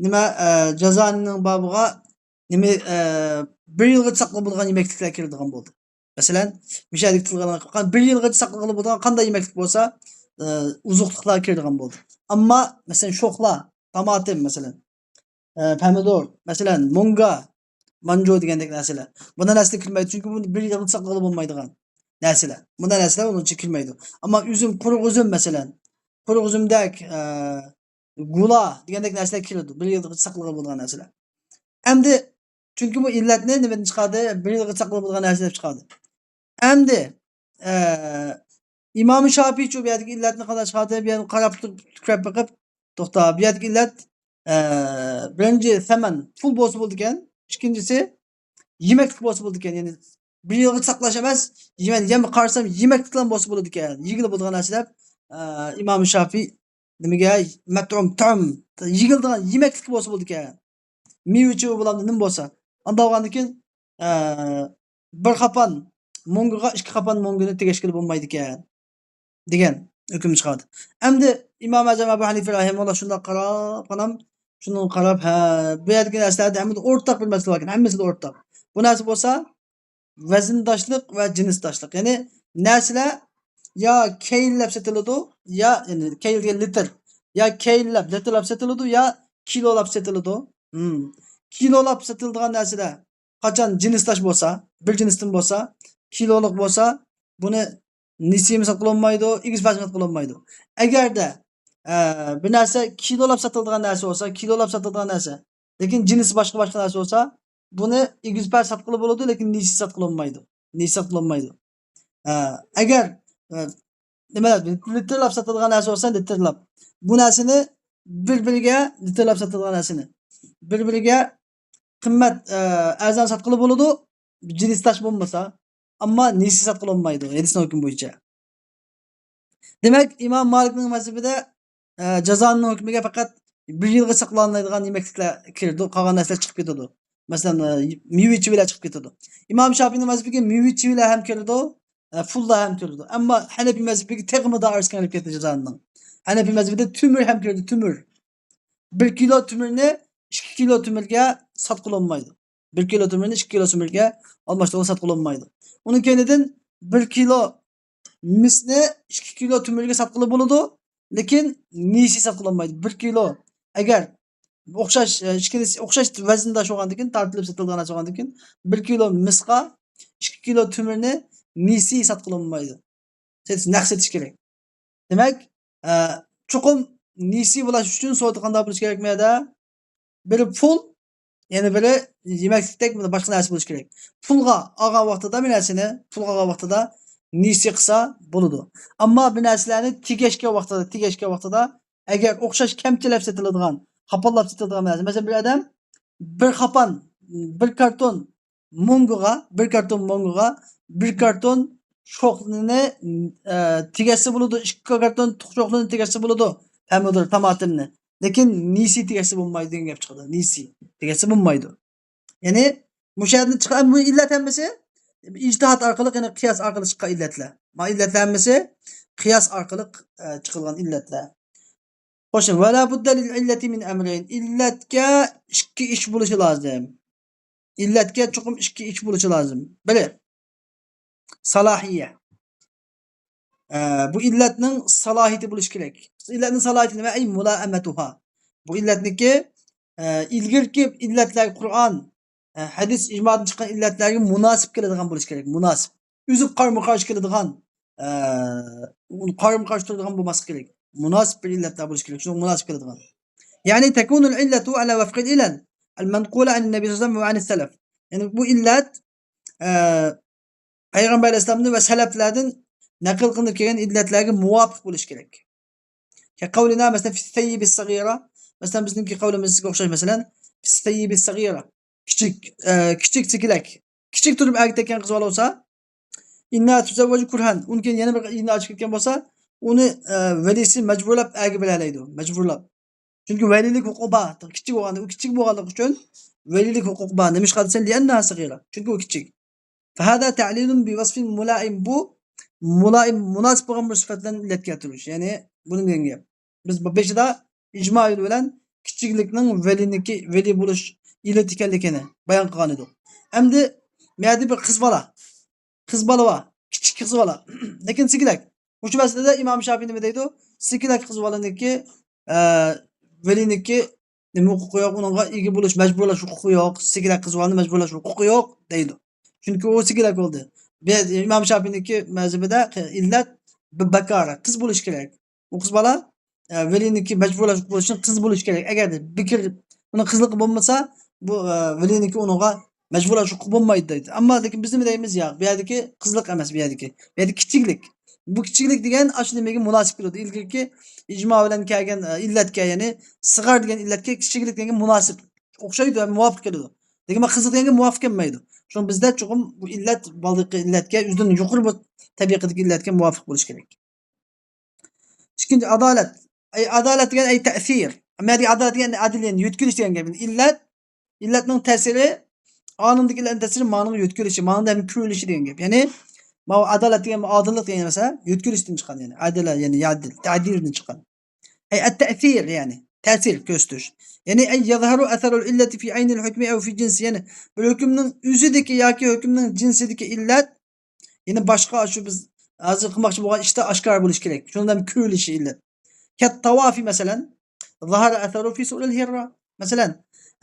نېمە، ئە، جازانىنىڭ بابىغا نېمە، ئە، بىر يىلغىچە ساقلىغىلى بولىدىغان يېمەكلىكلەر كىرىدىغان بولدى. مەسىلەن، مۇشۇ يەردىكى تىلغا ئېلىنغان بىر يىلغىچە ساقلىغىلى بولىدىغان قانداق يېمەكلىك بولسا، ئە، ئوزۇقلۇقلار كىرىدىغان بولدى. ئەمما، مەسىلەن، شوخلا، تاماتىم، مەسىلەن، ئە، پەمىدۇر، مەسىلەن، مۇڭگا، مانجۇ دېگەندەك نەرسىلەر. بۇنداق نەرسىلەر كىرمەيدۇ، چۈنكى بۇنى بىر يىلغا ساقلىغىلى بولمايدىغان نەرسىلەر. بۇنداق نەرسىلەر ئۇنىڭ ئىچىگە كىرمەيدۇ. ئەمما ئۈزۈم، قۇرۇق ئۈزۈم، مەسىلەن، قۇرۇق ئۈزۈمدەك، ئە، گۇلا دېگەندەك نەرسىلەر كىرىدۇ، بىر يىلغا ساقلىغىلى بولىدىغان نەرسىلەر. ئەمدى، چۈنكى بۇ ئىللەتنى نېمىدىن چىقاردى؟ بىر يىلغا ساقلىغىلى بولىدىغان نەرسە دەپ چىقاردى. ئەمدى، ئە، ئىمام شاپىي شۇ بۇ يەردىكى ئىللەتنى قانداق چىقاردى؟ بۇ يەرنى قاراپ تۇرۇپ، تىكرەپ بېقىپ، توختا، بۇ يەردىكى ئىللەت، ئە، بىرىنچى، سەمەن، پۇل بولسا بولىدىكەن. ئىككىنچىسى، يېمەكلىك بولسا بولىدىكەن. يەنى بىر يىلغا ساقلاش ئەمەس، يەنە، يەنە قارىسام، يېمەكلىكلەر بولسا بولىدىكەن. يېگىلى بولىدىغان نەرسە دەپ، ئە، ئىمام شاپىي نېمىگە، مەتئۇم، تائام، يېگىلىدىغان يېمەكلىك بولسا بولىدىكەن. مېۋە چېۋە بولامدۇ، نېمە بولسا. ئانداق بولغاندىن كېيىن، ئە، بىر قاپان مۇڭگىغا ئىككى قاپان مۇڭگىنى تېگەشكىلى بولمايدىكەن، دېگەن ھۆكۈم چىقاردى. ئەمدى ئىمام ئەزەم ئەبۇ ھەنىفە رەھىمەھۇللا شۇنداق قاراپ، ئانام شۇنىڭغا قاراپ، ھە، بۇ يەردىكى نەرسىلەردە ھەممىدە ئورتاق بىر مەسىلە باركەن، ھەممىسىدە ئورتاق. بۇ نەرسە بولسا، ۋەزىنداشلىق ۋە جىنسداشلىق. يەنى نەرسىلەر يا كەيلىلەپ سېتىلىدۇ، يا، يەنى كەيل دېگەن لىتىر. يا كەيلىلەپ، لىتىرلاپ سېتىلىدۇ، يا كىلولاپ سېتىلىدۇ. ھىم. كىلولاپ سېتىلىدىغان نەرسىلەر قاچان جىنسداش بولسا، بىر جىنستىن بولسا، كىلولۇق بولسا، بۇنى نېسىيىمۇ ساتقىلى بولمايدۇ، ئېگىز پەرچ ساتقىلى بولمايدۇ. ئەگەردە، ئە، بىر نەرسە كىلولاپ سېتىلىدىغان نەرسە بولسا، كىلولاپ سېتىلىدىغان نەرسە، لېكىن جىنسى باشقا، باشقا نەرسە بولسا، بۇنى ئېگىز پەرچ ساتقىلى بولىدۇ، لېكىن نېسىيە ساتقىلى بولمايدۇ. نېسىيە ساتقىلى بولمايدۇ. ئە، ئەگەر، ئە، نېمە، لىتىرلاپ ساتىدىغان نەرسە بولسا، لىتىرلاپ. بۇ نەرسىنى بىر-بىرىگە، لىتىرلاپ ساتىدىغان نەرسىنى بىر-بىرىگە قىممەت، ئە، ئەرزان ساتقىلى بولىدۇ، جىنسداش بولمىسا. ئەمما نېسىيە ساتقىلى بولمايدۇ، ھەدىسنىڭ ھۆكمى بويىچە. دېمەك، ئىمام مالىكنىڭ مەزھىپىدە، ئە، جازانىنىڭ ھۆكمىگە پەقەت بىر يىلغا ساقلانالايدىغان يېمەكلىكلەر كىرىدۇ، قالغان نەرسىلەر چىقىپ كېتىدۇ. مەسىلەن، ئە، مېۋە چېۋىلەر چىقىپ كېتىدۇ. ئىمام شاپىينىڭ مەزھىپىگە مېۋە چېۋىلەر ھەم كىرىدۇ، ئە، پۇللار ھەم كىرىدۇ. ئەمما ھەنەپىي مەزھىپىگە تېخىمۇ دائىرىسى كېڭىيىپ كەتتى جازانىنىڭ. ھەنەپىي مەزھىپىدە تۆمۈر ھەم كىرىدۇ، تۆمۈر. بىر كىلو تۆمۈرنى ئىككى كىلو تۆمۈرگە ساتقىلى بولمايدۇ. بىر كىلو تۆمۈرنى ئىككى كىلو تۆمۈرگە ئالماشتۇرغىلى، ساتقىلى بولمايدۇ. ئۇنىڭ كەينىدىن بىر كىلو مىسنى ئىككى كىلو تۆمۈرگە ساتقىلى بولىدۇ، لېكىن نېسىيە ساتقىلى بولمايدۇ. بىر كىلو، ئەگەر ئوخشاش، ئە، ئىككىلىسى ئوخشاش ۋەزىنداش بولغاندىن كېيىن، تارتىلىپ سېتىلىدىغان نەرسە بولغاندىن كېيىن، بىر كىلو مىسقا ئىككى كىلو تۆمۈرنى نېسىيە ساتقىلى بولمايدۇ. سېتىش، نەق سېتىش كېرەك. دېمەك، ئە، چوقۇم نېسىيە بولاش ئۈچۈن سودا قانداق بولۇشى كېرەك بۇ يەردە؟ بىرى پۇل، يەنە بىرى يېمەكلىكتەك باشقا نەرسە بولۇشى كېرەك. پۇلغا ئالغان ۋاقتىدا بىر نەرسىنى، پۇلغا ئالغان ۋاقتىدا نېسىيە قىلسا بولىدۇ. ئەمما بىر نەرسىلەرنى تېگەشكەن ۋاقتىدا، تېگەشكەن ۋاقتىدا ئەگەر ئوخشاش كەمچىلەپ سېتىلىدىغان، قاپانلاپ سېتىلىدىغان نەرسە، مەسىلەن، بىر ئادەم بىر قاپان، بىر كارتون مۇڭگىغا، بىر كارتون مۇڭگىغا بىر كارتون شوخلىنى، ئە، تېگەشسە بولىدۇ، ئىككى كارتون شوخلىنى تېگەشسە بولىدۇ، پەمىدۇر، تاماتىمنى. لېكىن نېسىيە تېگەشسە بولمايدۇ دېگەن گەپ چىقىدۇ. نېسىيە تېگەشسە بولمايدۇ. يەنى مۇشۇ يەردىن چىققان بۇ ئىللەت ھەممىسى ئىجتىھات ئارقىلىق، يەنى قىياس ئارقىلىق چىققان ئىللەتلەر. ما ئىللەتلەر ھەممىسى قىياس ئارقىلىق، ئە، چىقىلغان ئىللەتلەر. خوش، ۋەلا بۇددە لىل ئىللەتى مىن ئەمرەين. ئىللەتكە ئىككى ئىش بولۇشى لازىم. ئىللەتكە چوقۇم ئىككى ئىش بولۇشى لازىم. بىرى، سالاھىيە. ئە، بۇ ئىللەتنىڭ سالاھىيىتى بولۇشى كېرەك. ئىللەتنىڭ سالاھىيىتى نېمە؟ ئەي مۇلائەمەتۇھا. بۇ ئىللەتنىكى، ئە، ئىلگىرىكى ئىللەتلەر، قۇرئان، ئە، ھەدىس، ئىجمادىن چىققان ئىللەتلەرگە مۇناسىپ كېلىدىغان بولۇشى كېرەك. مۇناسىپ. ئۈزۈپ قارىمۇ قارشى كېلىدىغان، ئە، قارىمۇ قارشى تۇرىدىغان بولماسلىقى كېرەك. مۇناسىپ بىر ئىللەتلەر بولۇشى كېرەك. شۇنىڭغا مۇناسىپ كېلىدىغان. يەنى تەكۇنۇل ئىللەتۇ ئەلا ۋەفقىل ئىلەل ئەل مەنقۇلە ئەنىن نەبىي سەللەللاھۇ ئەلەيھى ۋەسەللەم ۋە ئەنىس سەلەف. يەنى بۇ ئىللەت، ئە، پەيغەمبەر ئەلەيھىسسالامدىن ۋە سەلەفلەردىن نەقىل قىلىنىپ كەلگەن ئىللەتلەرگە مۇۋاپىق بولۇشى كېرەك. كەقەۋلىنا، مەسىلەن، فىسسەييىبىس سەغىرە. مەسىلەن، بىزنىڭكى قەۋلىمىزگە ئوخشاش، مەسىلەن، فىسسەييىبىس سەغىرە. كىچىك، ئە، كىچىك سىگىلەك. كىچىك تۇرۇپ ئەرگە تەگكەن قىز بالا بولسا، ئىننەھا تۇزەۋۋەجۇ كۇرھەن. ئۇنى كېيىن يەنە بىر ئىننى ئاچىپ كەتكەن بولسا، ئۇنى، ئە، ۋەلىسى مەجبۇرلاپ ئەرگە بېرەلەيدۇ. مەجبۇرلاپ. چۈنكى ۋەلىيلىك ھوقۇقى بار. كىچىك بولغان، ئۇ كىچىك بولغانلىقى ئۈچۈن ۋەلىيلىك ھوقۇقى بار. نېمىشقا دېسە، لىئەننەھا سەغىرە. چۈنكى ئۇ كىچىك. فەھازا تەئلىلۇن بىۋەسفىن مۇلائىم. بۇ مۇلائىم، مۇناسىپ بولغان بىر سۈپەت بىلەن ئىللەت كەلتۈرۈش. يەنى بۇنى دېگەن گەپ. بىز بېشىدا ئىجما يولى بىلەن كىچىكلىكنىڭ ۋەلىنىكى، ۋەلى بولۇش ئىللىتى ئىكەنلىكىنى بايان قىلغان ئىدۇق. ئەمدى بۇ يەردە بىر قىز بالا، قىز بالا بار، كىچىك قىز بالا. لېكىن سىگىلەك. مۇشۇ مەسىلىدە ئىمام شافىي نېمە دەيدۇ؟ سىگىلەك قىز بالىنىڭكى، ئە، ۋەلىنىڭكى نېمە ھوقۇقى يوق؟ ئۇنىڭغا ئىگە بولۇش، مەجبۇرلاش ھوقۇقى يوق. سىگىلەك قىز بالىنى مەجبۇرلاش ھوقۇقى يوق دەيدۇ. چۈنكى ئۇ سىگىلەك بولدى. بۇ يەردە ئىمام شافىينىڭكى مەزھىپىدە ئىللەت بىر بەكارە، قىز بولۇشى كېرەك. ئۇ قىز بالا، ئە، ۋەلىنىڭكى مەجبۇرلاش ھوقۇقى بولۇشى قىز بولۇشى كېرەك. ئەگەردە بىكىر، ئۇنىڭ قىزلىقى بولمىسا، بۇ، ئە، ۋەلىنىڭكى ئۇنىڭغا مەجبۇرلاش ھوقۇقى بولمايدۇ دەيدۇ. ئەمما لېكىن بىز نېمە دەيمىز؟ ياق، بۇ يەردىكى قىزلىق ئەمەس، بۇ يەردىكى. بۇ يەردە كىچىكلىك. بۇ كىچىكلىك دېگەن ئاشۇ نېمىگە مۇناسىپ كېلىدۇ؟ ئىلگىرىكى ئىجما بىلەن كەلگەن، ئە، ئىللەتكە، يەنى سىغار دېگەن ئىللەتكە كىچىكلىك دېگەنگە مۇناسىپ. ئوخشايدۇ، مۇۋاپىق كېلىدۇ. لېكىن مانا قىزلىق دېگەنگە مۇۋاپىق كەلمەيدۇ. شۇڭا بىزدە چوقۇم بۇ ئىللەت بالىدىكى ئىللەتكە، ئۆزىدىن يۇقىرى بۇ تەبىقىدىكى ئىللەتكە مۇۋاپىق بولۇشى كېرەك. ئىككىنچى، ئادالەت. ئەي، ئادالەت دېگەن، ئەي، تەسىر. ئەمما ئادالەت دېگەن ئادىل، يەنى يۆتكىلىش دېگەن گەپ. ئىللەت، ئىللەتنىڭ تەسىرى، ئانىڭدىكى ئىللەتنىڭ تەسىرى مانىڭغا يۆتكىلىشى، مانىڭدا ھەم كۆرۈلۈشى دېگەن گەپ. يەنى، ماۋۇ ئادالەت دېگەن ئادىللىق دېگەن نەرسە، يۆتكىلىشتىن چىققان، يەنى، ئادىلە، يەنى يادىل، تەدىلدىن چىققان. ئەي، ئەت-تەسىر، يەنى، تەسىر كۆرسىتىش. يەنى، ئەي، يەزھەرۇ ئەسەرۇل ئىللەتى فى ئەينىل ھۆكمى ئەۋ فى جىنسى، يەنى، بىر ھۆكۈمنىڭ ئۆزىدىكى ياكى ھۆكۈمنىڭ جىنسىدىكى ئىللەت، يەنى باشقا شۇ بىز ھازىر قىلماقچى بولغان ئىشتا ئاشكارا بولۇشى كېرەك. شۇنىڭ بىلەن كۆرۈلۈشى ئىللەت. كەت تاۋافى مەسىلەن، ظاھارە ئەسەرۇ فى سۇئىلىل ھىررە. مەسىلەن،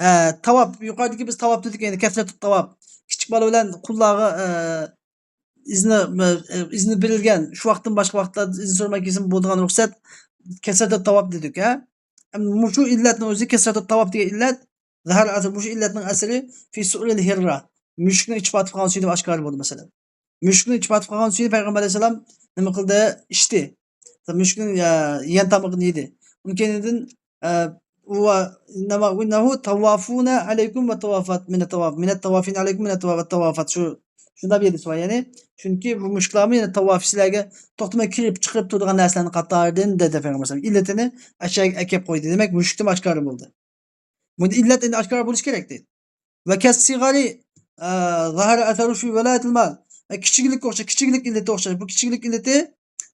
ئە، تاۋاپ، يۇقىرىدىكى بىز تاۋاپ دېدۇق، يەنى كەسرەتۇ تاۋاپ. كىچىك بالا بىلەن قۇللارغا، ئە، ئىزنى، ئە، ئىزنى بېرىلگەن، شۇ ۋاقىتتىن باشقا ۋاقىتلاردا ئىزن سورىماي كەلسىمۇ بولىدىغان رۇخسەت، كەسرەتۇ تاۋاپ دېدۇق، ھە؟ ئەمدى مۇشۇ ئىللەتنىڭ ئۆزى، كەسرەتۇ تاۋاپ دېگەن ئىللەت، زاھار ئەسەر، مۇشۇ ئىللەتنىڭ ئەسىرى فى سۇئىلىل ھىررە. مۈشۈكنىڭ ئىچى پاتىپ قالغان سۈيىدە ئاشكارا بولدى، مەسىلەن. مۈشۈكنىڭ ئىچى پاتىپ قالغان سۈيىنى پەيغەمبەر ئەلەيھىسسالام نېمە قىلدى؟ ئىچتى. مۈشۈكنىڭ، يە، يەنە تامىقىنى يېدى. ئۇنىڭ كەينىدىن، ئە، ئۇ ۋە، ئىننەما، ئىننەھۇ تاۋۋافۇنە ئەلەيكۇم ۋە تاۋۋافات، مىنەت تاۋۋاف، مىنەت تاۋۋافىنە ئەلەيكۇم ۋە تاۋۋافات، تاۋۋافات. شۇ، شۇنداق بىر ھەدىس بار. يەنى، چۈنكى بۇ مۈشۈكلەرمۇ يەنە تاۋۋاف، سىلەرگە توختىماي كىرىپ چىقىپ تۇرىدىغان نەرسىلەرنىڭ قاتارىدىن، دېدى پەيغەمبەر ئەلەيھىسسالام. ئىللىتىنى ئەشەگە ئەكەپ قويدى. دېمەك، مۈشۈكتىن ئاشكارا بولدى. بۇندا ئىللەت ئەمدى ئاشكارا بولۇشى كېرەكتى. ۋە كەسسىغارى، ئە، زاھارە ئەسەرۇ فى ۋەلايەتىل مال. ئە، كىچىكلىككە ئوخشاش، كىچىكلىك ئىللىتى ئوخشاش. بۇ كىچىكلىك ئىللىتى،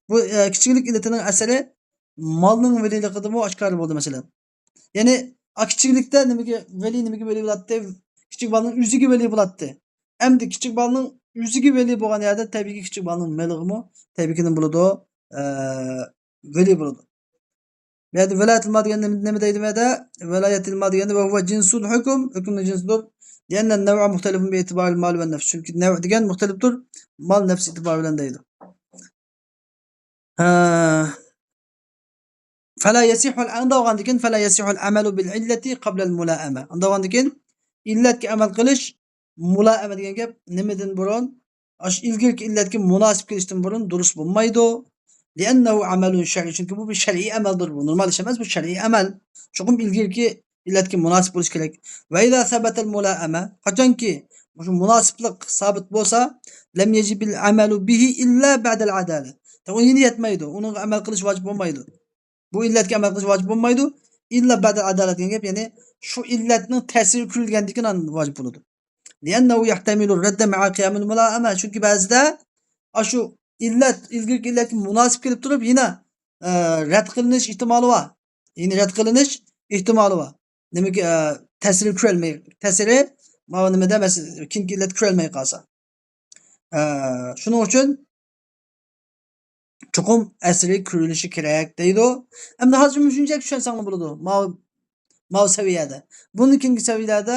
بۇ، ئە، كىچىكلىك ئىللىتىنىڭ ئەسىرى مالنىڭ ۋەلىيلىقىدىمۇ ئاشكارا بولدى، مەسىلەن. يەنى، ئا، كىچىكلىكتە نېمىگە ۋەلىي، نېمىگە ۋەلىي بولاتتى؟ كىچىك بالىنىڭ ئۆزىگە ۋەلىي بولاتتى. ئەمدى كىچىك بالىنىڭ ئۆزىگە ۋەلىي بولغان يەردە، تەبىئىيكى، كىچىك بالىنىڭ مېلىغىمۇ تەبىئىيكى نېمە بولىدۇ؟ ئە، ۋەلىي بولىدۇ. بۇ يەردە ۋىلايەتىل مال دېگەندە نېمە، نېمە دەيدۇ بۇ يەردە؟ ۋىلايەتىل مال دېگەندە، ۋە ھۇۋە جىنسۇل ھۆكۈم، ھۆكۈمنىڭ جىنسىدۇر. لىئەننە نەۋئە مۇختەلىفۇن بىئېتىبارىل مال ۋە نەفس. چۈنكى نەۋ دېگەن مۇختەلىپتۇر، مال، نەفس ئېتىبارى بىلەن دەيدۇ. ھە. فەلا يەسىھۇل، ئۇنداق بولغاندىكىن، فەلا يەسىھۇل ئەمەلۇ بىل ئىللەتى قەبلەل مۇلائەمە. ئۇنداق بولغاندىكىن، ئىللەتكە ئەمەل قىلىش، مۇلائەمە دېگەن گەپ نېمىدىن بۇرۇن؟ ئاشۇ ئىلگىرىكى ئىللەتكە مۇناسىپ كېلىشتىن بۇرۇن دۇرۇس بولمايدۇ. لىئەننەھۇ ئەمەلۇن شەرئىي، چۈنكى بۇ بىر شەرئىي ئەمەلدۇر، بۇ نورمال ئىش ئەمەس، بۇ شەرئىي ئەمەل. چوقۇم ئىلگىرىكى ئىللەتكە مۇناسىپ بولۇش كېرەك. ۋە ئىزا سەبەتەل مۇلائەمە، قاچانكى مۇشۇ مۇناسىپلىق سابىت بولسا، لەم يەجىبىل ئەمەلۇ بىھى ئىللا بەئدەل ئادالە. ئۇ يەنە يەتمەيدۇ، ئۇنىڭغا ئەمەل قىلىش ۋاجىپ بولمايدۇ. بۇ ئىللەتكە ئەمەل قىلىش ۋاجىپ بولمايدۇ. ئىللا بەدەل ئادالەت دېگەن گەپ، يەنى شۇ ئىللەتنىڭ تەسىرى كۆرۈلگەندىن كېيىن ئاندىن ۋاجىپ بولىدۇ. لىئەننەھۇ يەھتەمىلۇ رەددە مەئا قىيامىل مۇلائەمە. چۈنكى بەزىدە ئاشۇ ئىللەت، ئىلگىرىكى ئىللەتكە مۇناسىپ كېلىپ تۇرۇپ، يەنە، ئە، رەت قىلىنىش ئېھتىمالى بار. يەنى رەت قىلىنىش ئېھتىمالى بار. نېمىگە، ئە، تەسىرى كۆرەلمەي، تەسىرى ماۋۇ نېمىدە مەسىلەن كېيىنكى ئىللەت كۆرەلمەي قالسا. ئە، شۇنىڭ ئۈچۈن چوقۇم ئەسلى كۆرۈلۈشى كېرەك دەيدۇ. ئەمدى ھازىر مۇشۇنچە چۈشەنسەڭلار بولىدۇ. ماۋۇ، ماۋۇ سەۋىيەدە. بۇندىن كېيىنكى سەۋىيەلەردە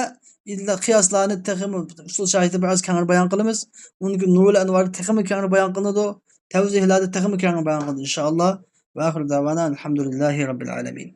ئىللا قىياسلارنى تېخىمۇ ئۇسۇل شاھىدى بىراز كەڭرى بايان قىلىمىز. ئۇنىڭ كېيىن نۇرۇل ئەنۋاردا تېخىمۇ كەڭرى بايان قىلىنىدۇ. تەۋزىھلاردا تېخىمۇ كەڭرى بايان قىلىنىدۇ، ئىنشائاللا. ۋە ئاخىر دەۋانا ئەلھەمدۇلىللاھى رەببىل ئالەمىن.